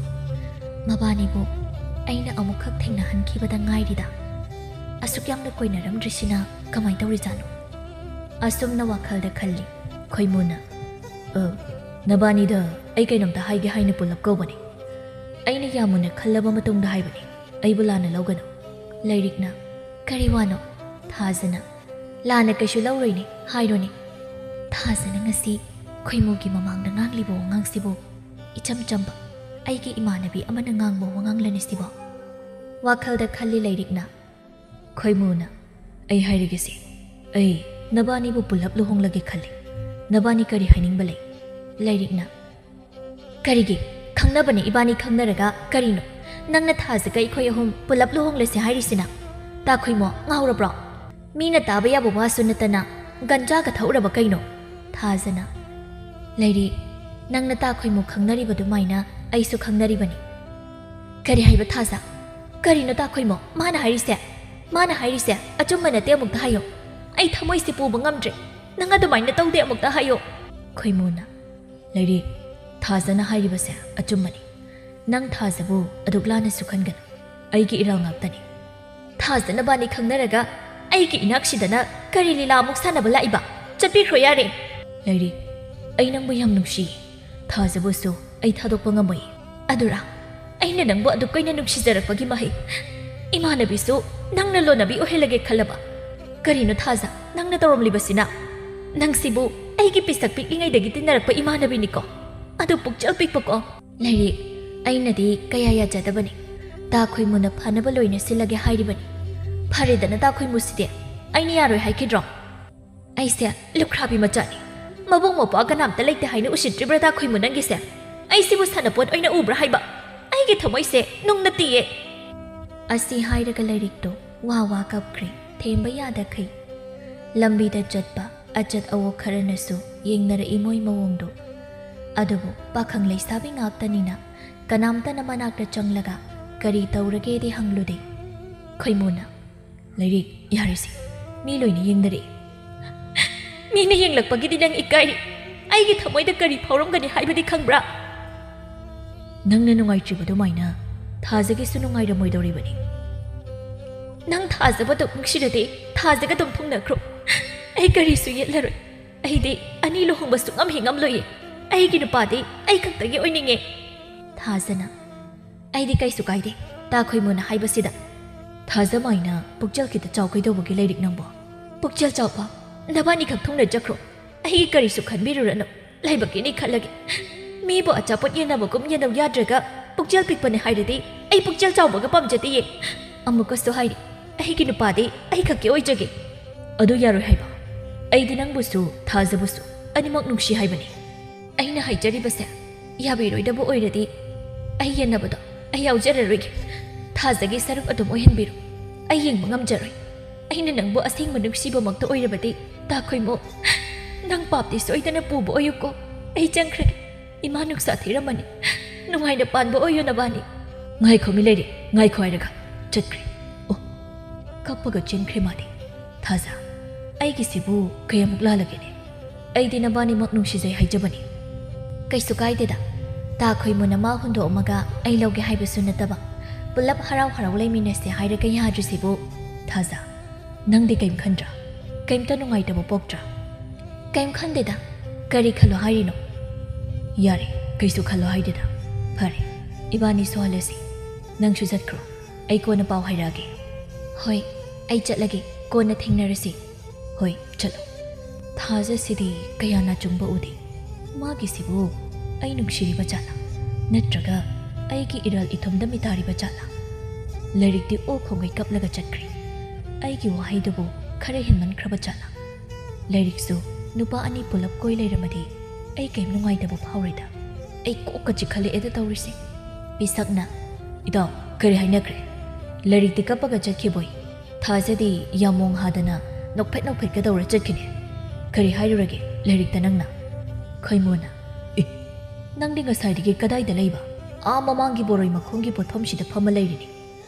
ꯃꯕꯥꯅꯤꯕꯨ ꯑꯩꯅ ꯑꯃꯨꯛꯈꯛ ꯊꯦꯡꯅꯍꯟꯈꯤꯕꯗ ꯉꯥꯏꯔꯤꯗ꯫ ꯑꯁꯨꯛ ꯌꯥꯝꯅ ꯀꯣꯏꯅꯔꯝꯗ꯭ꯔꯤꯁꯤꯅ ꯀꯃꯥꯏ ꯇꯧꯔꯤꯖꯥꯠꯅꯣ? ꯑꯁꯨꯝꯅ ꯋꯥꯈꯜꯗ ꯈꯜꯂꯤ꯫ ꯈꯣꯏꯃꯨꯅ, "ꯑ, ꯅꯕꯥꯅꯤꯗ ꯑꯩ ꯀꯩꯅꯣꯝꯇ ꯍꯥꯏꯒꯦ ꯍꯥꯏꯅ ꯄꯨꯂꯞ ꯀꯧꯕꯅꯤ꯫ ꯑꯩꯅ ꯌꯥꯝ ꯃꯨꯟꯅ ꯈꯜꯂꯕ ꯃꯇꯨꯡꯗ ꯍꯥꯏꯕꯅꯤ꯫ ꯑꯩꯕꯨ ꯂꯥꯟꯅ ꯂꯧꯒꯅꯨ꯫" ꯂꯩꯔꯤꯛꯅ, "ꯀꯔꯤ ꯋꯥꯅꯣ?" ꯊꯥꯖꯅ, "ꯂꯥꯟꯅ ꯀꯩꯁꯨ ꯂꯧꯔꯣꯏꯅꯦ, ꯍꯥꯏꯔꯣꯅꯦ꯫" ꯊꯥꯖꯅ ꯉꯁꯤ ꯈꯣꯏꯃꯨꯒꯤ ꯃꯃꯥꯡꯗ ꯉꯥꯡꯂꯤꯕ ꯋꯥꯉꯥꯡꯁꯤꯕꯨ ꯏꯆꯝ ꯆꯝꯕ ꯑꯩꯒꯤ ꯏꯃꯥꯟꯅꯕꯤ ꯑꯃꯅ ꯉꯥꯡꯕ ꯋꯥꯉꯥꯡꯂꯅꯤ ꯁꯤꯕꯣ꯫ ꯋꯥꯈꯜꯗ ꯈꯜꯂꯤ ꯂꯩꯔꯤꯛꯅ꯫ ꯈꯣꯏꯃꯨꯅ, "ꯑꯩ ꯍꯥꯏꯔꯒꯦꯁꯦ, ꯑꯩ ꯅꯕꯥꯅꯤꯕꯨ ꯄꯨꯂꯞ ꯂꯨꯍꯣꯡꯂꯒꯦ ꯈꯜꯂꯤ꯫ ꯅꯕꯥꯅꯤ ꯀꯔꯤ ꯍꯥꯏꯅꯤꯡꯕ ꯂꯩ?" ꯂꯩꯔꯤꯛꯅ, "ꯀꯔꯤꯒꯤ? ꯈꯪꯅꯕꯅꯦ ꯏꯕꯥꯅꯤ ꯈꯪꯅꯔꯒ꯫ ꯀꯔꯤꯅꯣ ꯅꯪꯅ ꯊꯥꯖꯒ ꯑꯩꯈꯣꯏ ꯑꯍꯨꯝ ꯄꯨꯂꯞ ꯂꯨꯍꯣꯡꯂꯁꯦ ꯍꯥꯏꯔꯤꯁꯤꯅ? ꯇꯥ ꯈꯣꯏꯃꯣ, ꯉꯥꯎꯔꯕ꯭ꯔꯣ? ꯃꯤꯅ ꯇꯥꯕ ꯌꯥꯕ ꯋꯥꯁꯨ ꯅꯠꯇꯅ ꯒꯟꯖꯥꯒ ꯊꯛꯎꯔꯕ ꯀꯩꯅꯣ?" ꯊꯥꯖꯅ, "ꯂꯩꯔꯤꯛ, ꯅꯪꯅ ꯇꯥ ꯈꯣꯏꯃꯨ ꯈꯪꯅꯔꯤꯕ ꯑꯗꯨꯃꯥꯏꯅ ꯑꯩꯁꯨ ꯈꯪꯅꯔꯤꯕꯅꯤ꯫" "ꯀꯔꯤ ꯍꯥꯏꯕ ꯊꯥꯖ? ꯀꯔꯤꯅꯣ ꯇꯥ ꯈꯣꯏꯃꯨ ꯃꯥꯅ ꯍꯥꯏꯔꯤꯁꯦ? ꯃꯥꯅ ꯍꯥꯏꯔꯤꯁꯦ ꯑꯆꯨꯝꯕ ꯅꯠꯇꯦ, ꯑꯃꯨꯛꯇ ꯍꯥꯏꯌꯣ꯫ ꯑꯩ ꯊꯃꯣꯏꯁꯦ ꯄꯨꯕ ꯉꯝꯗ꯭ꯔꯦ꯫ ꯅꯪ ꯑꯗꯨꯃꯥꯏꯅ ꯇꯧꯗꯦ, ꯑꯃꯨꯛꯇ ꯍꯥꯏꯌꯣ꯫" ꯈꯣꯏꯃꯨꯅ, "ꯂꯩꯔꯤꯛ, ꯊꯥꯖꯅ ꯍꯥꯏꯔꯤꯕꯁꯦ ꯑꯆꯨꯝꯕꯅꯤ꯫ ꯅꯪ ꯊꯥꯖꯕꯨ ꯑꯗꯨꯛ ꯂꯥꯟꯅꯁꯨ ꯈꯟꯒꯅꯨ꯫ ꯑꯩꯒꯤ ꯏꯔꯥꯜ ꯉꯥꯛꯇꯅꯤ꯫" "ꯊꯥꯖ ꯅꯕꯥꯅꯤ ꯈꯪꯅꯔꯒ ꯑꯩꯒꯤ ꯏꯅꯥꯛꯁꯤꯗꯅ ꯀꯔꯤ ꯂꯤꯂꯥ ꯑꯃꯨꯛ ꯁꯥꯟꯅꯕ ꯂꯥꯛꯏꯕ? ꯆꯠꯄꯤꯈ꯭ꯔꯣ ꯌꯥꯔꯦ꯫" ꯂꯩꯔꯤꯛ, ꯑꯩ ꯅꯪꯕꯨ ꯌꯥꯝ ꯅꯨꯡꯁꯤ꯫ ꯊꯥꯖꯕꯁꯨ ꯑꯩ ꯊꯥꯗꯣꯛꯄ ꯉꯝꯃꯣꯏ꯫ ꯑꯗꯨꯔꯥ? ꯑꯩꯅ ꯅꯪꯕꯨ ꯑꯗꯨꯛ ꯀꯩꯅ ꯅꯨꯡꯁꯤꯖꯔꯛꯄꯒꯤ ꯃꯍꯩ꯫ ꯏꯃꯥꯟꯅꯕꯤꯁꯨ ꯅꯪꯅ ꯂꯣꯟꯅꯕꯤ ꯑꯣꯏꯍꯜꯂꯒꯦ ꯈꯜꯂꯕ? ꯀꯔꯤꯅꯣ ꯊꯥꯖ, ꯅꯪꯅ ꯇꯧꯔꯝꯂꯤꯕꯁꯤꯅ? ꯅꯪꯁꯤꯕꯨ ꯑꯩꯒꯤ ꯄꯤꯁꯛ ꯄꯤꯛꯂꯤꯉꯩꯗꯒꯤ ꯇꯤꯟꯅꯔꯛꯄ ꯏꯃꯥꯟꯅꯕꯤꯅꯤꯀꯣ꯫ ꯑꯗꯨ ꯄꯨꯛꯆꯦꯜ ꯄꯤꯛꯄꯀꯣ꯫ ꯂꯩꯔꯤꯛ, ꯑꯩꯅꯗꯤ ꯀꯌꯥ ꯌꯥꯖꯗꯕꯅꯤ꯫ ꯇꯥ ꯈꯣꯏꯃꯨꯅ ꯐꯅꯕ ꯂꯣꯏꯅ ꯁꯤꯜꯂꯒꯦ ꯍꯥꯏꯔꯤꯕꯅꯤ꯫ ꯐꯔꯦꯗꯅ ꯇꯥ ꯈꯣꯏꯃꯨꯁꯤꯗꯤ꯫ ꯑꯩꯅ ꯌꯥꯔꯣꯏ ꯍꯥꯏꯈꯤꯗ꯭ꯔꯣ? ꯑꯩꯁꯦ ꯂꯨꯈ꯭ꯔꯥꯕꯤ ꯃꯆꯥꯅꯤ꯫ ꯃꯕꯨꯡ ꯃꯧꯄ꯭ꯋꯥ ꯀꯅꯥꯝꯇ ꯂꯩꯇꯦ ꯍꯥꯏꯅ ꯎꯁꯤꯠꯇ꯭ꯔꯤꯕ꯭ꯔꯥ ꯇꯥ ꯈꯣꯏꯃꯨ ꯅꯪꯒꯤꯁꯦ? ꯑꯩꯁꯤꯕꯨ ꯁꯥꯟꯅꯄꯣꯠ ꯑꯣꯏꯅ ꯎꯕ꯭ꯔꯥ ꯍꯥꯏꯕ? ꯑꯩꯒꯤ ꯊꯃꯣꯏꯁꯦ ꯅꯨꯡꯅ ꯇꯤꯌꯦ꯫ ꯑꯁꯤ ꯍꯥꯏꯔꯒ ꯂꯩꯔꯤꯛꯇꯣ ꯋꯥ ꯋꯥ ꯀꯞꯈ꯭ꯔꯦ, ꯊꯦꯝꯕ ꯌꯥꯗꯈꯩ꯫ ꯂꯝꯕꯤꯗ ꯆꯠꯄ ꯑꯆꯠ ꯑꯋꯣꯛ ꯈꯔꯅꯁꯨ ꯌꯦꯡꯅꯔꯛꯏ ꯃꯣꯏ ꯃꯑꯣꯡꯗꯣ꯫ ꯑꯗꯨꯕꯨ ꯄꯥꯈꯪ ꯂꯩꯁꯥꯕꯤ ꯉꯥꯛꯇꯅꯤꯅ ꯀꯅꯥꯝꯇꯅ ꯃꯅꯥꯛꯇ ꯆꯪꯂꯒ ꯀꯔꯤ ꯇꯧꯔꯒꯦꯗꯤ ꯍꯪꯂꯨꯗꯦ꯫ ꯈꯣꯏꯃꯨꯅ, "ꯂꯩꯔꯤꯛ, ꯌꯥꯔꯦꯁꯦ, ꯃꯤ ꯂꯣꯏꯅ ꯌꯦꯡꯅꯔꯛꯏ꯫ ꯃꯤꯅ ꯌꯦꯡꯂꯛꯄꯒꯤꯗꯤ ꯅꯪ ꯏꯀꯥꯏꯔꯤ꯫ ꯑꯩꯒꯤ ꯊꯃꯣꯏꯗ ꯀꯔꯤ ꯐꯥꯎꯔꯝꯒꯅꯤ ꯍꯥꯏꯕꯗꯤ ꯈꯪꯕ꯭ꯔꯥ?" "ꯅꯪꯅ ꯅꯨꯡꯉꯥꯏꯇ꯭ꯔꯤꯕ ꯑꯗꯨꯃꯥꯏꯅ ꯊꯥꯖꯒꯤꯁꯨ ꯅꯨꯡꯉꯥꯏꯔꯝꯃꯣꯏꯗꯧꯔꯤꯕꯅꯤ꯫ ꯅꯪ ꯊꯥꯖꯕꯗꯣ ꯅꯨꯡꯁꯤꯔꯗꯤ ꯊꯥꯖꯒ ꯑꯗꯨꯝ ꯊꯨꯡꯅꯈ꯭ꯔꯣ꯫ ꯑꯩ ꯀꯔꯤꯁꯨ ꯌꯦꯠꯂꯔꯣꯏ꯫ ꯑꯩꯗꯤ ꯑꯅꯤ ꯂꯨꯍꯣꯡꯕ ꯁꯨꯡꯉꯝ ꯍꯦꯛ ꯉꯝꯂꯣꯏꯌꯦ꯫ ꯑꯩꯒꯤ ꯅꯨꯄꯥꯗꯤ ꯑꯩ ꯈꯛꯇꯒꯤ ꯑꯣꯏꯅꯤꯡꯉꯦ꯫" ꯊꯥꯖꯅ, "ꯑꯩꯗꯤ ꯀꯩꯁꯨ ꯀꯥꯏꯗꯦ ꯇꯥ ꯈꯣꯏꯃꯨꯅ ꯍꯥꯏꯕꯁꯤꯗ꯫" ꯊꯥꯖ ꯃꯥꯏꯅ ꯄꯨꯛꯆꯦꯜ ꯈꯤꯇ ꯆꯥꯎ ꯀꯩꯗꯧꯕꯒꯤ ꯂꯩꯔꯤꯛ ꯅꯪꯕꯣ? ꯄꯨꯛꯆꯦꯜ ꯆꯥꯎꯕ, ꯅꯕꯥꯅꯤ ꯈꯛ ꯊꯨꯡꯅ ꯆꯠꯈ꯭ꯔꯣ꯫ ꯑꯩꯒꯤ ꯀꯔꯤꯁꯨ ꯈꯟꯕꯤꯔꯨꯔꯅꯨ꯫ ꯂꯥꯏꯕꯛꯀꯤꯅꯤ ꯈꯜꯂꯒꯦ꯫ ꯃꯤꯕꯨ ꯑꯆꯥꯄꯣꯠ ꯌꯦꯟꯅꯕꯒꯨꯝ ꯌꯦꯟꯅꯧ ꯌꯥꯗ꯭ꯔꯒ ꯄꯨꯛꯆꯦꯜ ꯄꯤꯛꯄꯅꯦ ꯍꯥꯏꯔꯗꯤ ꯑꯩ ꯄꯨꯛꯆꯦꯜ ꯆꯥꯎꯕꯒ ꯄꯥꯝꯖꯗꯤꯌꯦ꯫ ꯑꯃꯨꯛꯀꯁꯨ ꯍꯥꯏꯔꯤ, ꯑꯩꯒꯤ ꯅꯨꯄꯥꯗꯤ ꯑꯩ ꯈꯛꯀꯤ ꯑꯣꯏꯖꯒꯦ꯫ ꯑꯗꯨ ꯌꯥꯔꯣꯏ ꯍꯥꯏꯕ꯫ ꯑꯩꯗꯤ ꯅꯪꯕꯨꯁꯨ ꯊꯥꯖꯕꯨꯁꯨ ꯑꯅꯤꯃꯛ ꯅꯨꯡꯁꯤ ꯍꯥꯏꯕꯅꯤ꯫ ꯑꯩꯅ ꯍꯥꯏꯖꯔꯤꯕꯁꯦ ꯌꯥꯕꯤꯔꯣꯏꯗꯕ ꯑꯣꯏꯔꯗꯤ ꯑꯩ ꯌꯦꯟꯅꯕꯗꯣ ꯑꯩ ꯌꯥꯎꯖꯔꯔꯣꯏꯒꯦ꯫ ꯊꯥꯖꯒꯤ ꯁꯔꯨꯛ ꯑꯗꯨꯝ ꯑꯣꯏꯍꯟꯕꯤꯔꯣ꯫ ꯑꯩ ꯌꯦꯡꯕ ꯉꯝꯖꯔꯣꯏ꯫ ꯑꯩꯅ ꯅꯪꯕꯨ ꯑꯁꯦꯡꯕ ꯅꯨꯡꯁꯤꯕꯃꯛꯇ ꯑꯣꯏꯔꯕꯗꯤ ꯇꯥꯈꯣꯏꯃꯣ, ꯅꯪ ꯄꯥꯞꯇꯤ ꯁꯣꯏꯗꯅ ꯄꯨꯕ ꯑꯣꯏꯌꯨꯀꯣ꯫ ꯑꯩ ꯆꯪꯈ꯭ꯔꯒꯦ꯫ ꯏꯃꯥ ꯅꯨꯡꯁꯥ ꯊꯤꯔꯝꯃꯅꯤ꯫ ꯅꯨꯡꯉꯥꯏꯅ ꯄꯥꯟꯕ ꯑꯣꯏꯌꯨ ꯅꯕꯥꯅꯤ꯫ ꯉꯥꯏꯈꯣ ꯃꯤ ꯂꯩꯔꯦ, ꯉꯥꯏꯈꯣ ꯍꯥꯏꯔꯒ ꯆꯠꯈ꯭ꯔꯦ꯫ ꯑꯣ, ꯀꯞꯄꯒ ꯆꯦꯟꯈ꯭ꯔꯦ ꯃꯥꯗꯤ꯫ ꯊꯥꯖ, ꯑꯩꯒꯤꯁꯤꯕꯨ ꯀꯌꯥꯃꯨꯛ ꯂꯥꯜꯂꯒꯦꯅꯦ? ꯑꯩꯗꯤ ꯅꯕꯥꯅꯤꯃꯛ ꯅꯨꯡꯁꯤꯖꯩ ꯍꯥꯏꯖꯕꯅꯤ꯫ ꯀꯩꯁꯨ ꯀꯥꯏꯗꯦꯗ꯫ ꯇꯥꯈꯣꯏꯃꯨꯅ ꯃꯥ ꯍꯨꯟꯗꯣꯛꯑꯝꯃꯒ ꯑꯩ ꯂꯧꯒꯦ ꯍꯥꯏꯕꯁꯨ ꯅꯠꯇꯕ꯫ ꯄꯨꯂꯞ ꯍꯔꯥꯎ ꯍꯔꯥꯎ ꯂꯩꯃꯤꯟꯅꯁꯦ ꯍꯥꯏꯔꯒ ꯌꯥꯗ꯭ꯔꯤꯁꯤꯕꯨ꯫ ꯊꯥꯖ, ꯅꯪꯗꯤ ꯀꯩꯝ ꯈꯟꯗ꯭ꯔꯥ? ꯀꯩꯝꯇ ꯅꯨꯡꯉꯥꯏꯇꯕ ꯄꯣꯛꯇ꯭ꯔꯥ? ꯀꯩꯝ ꯈꯟꯗꯦꯗ꯫ ꯀꯔꯤ ꯈꯜꯂꯣ ꯍꯥꯏꯔꯤꯅꯣ? ꯌꯥꯔꯦ, ꯀꯩꯁꯨ ꯈꯜꯂꯣ ꯍꯥꯏꯗꯦꯗ꯫ ꯐꯔꯦ, ꯏꯕꯥꯅꯤꯁꯨ ꯍꯜꯂꯁꯤ꯫ ꯅꯪꯁꯨ ꯆꯠꯈ꯭ꯔꯣ, ꯑꯩ ꯀꯣꯟꯅ ꯄꯥꯎ ꯍꯥꯏꯔꯛꯑꯒꯦ꯫ ꯍꯣꯏ, ꯑꯩ ꯆꯠꯂꯒꯦ, ꯀꯣꯟꯅ ꯊꯦꯡꯅꯔꯁꯤ꯫ ꯍꯣꯏ, ꯆꯠꯂꯣ꯫ ꯊꯥꯖꯁꯤꯗꯤ ꯀꯌꯥ ꯅꯥꯆꯨꯡꯕ ꯎꯗꯦ꯫ ꯃꯥꯒꯤꯁꯤꯕꯨ ꯑꯩ ꯅꯨꯡꯁꯤꯔꯤꯕ ꯖꯥꯠꯂꯥ? ꯅꯠꯇ꯭ꯔꯒ ꯑꯩꯒꯤ ꯏꯔꯜ ꯏꯊꯨꯝꯗ ꯃꯤꯇꯥꯔꯤꯕ ꯖꯥꯠꯂꯥ? ꯂꯥꯏꯔꯤꯛꯇꯤ ꯑꯣ ꯈꯣꯡꯒꯩ ꯀꯞꯂꯒ ꯆꯠꯈ꯭ꯔꯦ꯫ ꯑꯩꯒꯤ ꯋꯥꯍꯩꯗꯨꯕꯨ ꯈꯔ ꯍꯦꯟꯃꯟꯈ꯭ꯔꯕ ꯖꯥꯠꯂꯥ? ꯂꯥꯏꯔꯤꯛꯁꯨ ꯅꯨꯄꯥ ꯑꯅꯤ ꯄꯨꯂꯞ ꯀꯣꯏ ꯂꯩꯔꯝꯃꯗꯤ ꯑꯩ ꯀꯩꯝ ꯅꯨꯡꯉꯥꯏꯇꯕ ꯐꯥꯎꯔꯣꯏꯗ꯫ ꯑꯩ ꯀꯣꯛꯀ ꯆꯤꯛꯈꯠꯂꯛꯑꯦꯗ ꯇꯧꯔꯤꯁꯦ꯫ ꯄꯤꯁꯛꯅ, "ꯏꯇꯥꯎ, ꯀꯔꯤ ꯍꯥꯏꯅꯈ꯭ꯔꯦ? ꯂꯥꯏꯔꯤꯛꯇꯤ ꯀꯞꯄꯒ ꯆꯠꯈꯤꯕꯣꯏ? ꯊꯥꯖꯗꯤ ꯌꯥꯃꯣꯡ ꯍꯥꯗꯅ ꯅꯣꯛꯐꯦꯠ ꯅꯣꯛꯐꯦꯠꯀ ꯇꯧꯔ ꯆꯠꯈꯤꯅꯦ꯫ ꯀꯔꯤ ꯍꯥꯏꯔꯨꯔꯒꯦ ꯂꯥꯏꯔꯤꯛꯇ ꯅꯪꯅ?" ꯈꯣꯏꯃꯣꯅ, "ꯑꯦ, ꯅꯪꯗꯤ ꯉꯁꯥꯏꯗꯒꯤ ꯀꯗꯥꯏꯗ ꯂꯩꯕ? ꯑꯥ ꯃꯃꯥꯡꯒꯤ ꯕꯣꯔꯣꯏ ꯃꯈꯣꯡꯒꯤ ꯄꯣꯠꯐꯝꯁꯤꯗ ꯐꯝꯃ ꯂꯩꯔꯤꯅꯤ꯫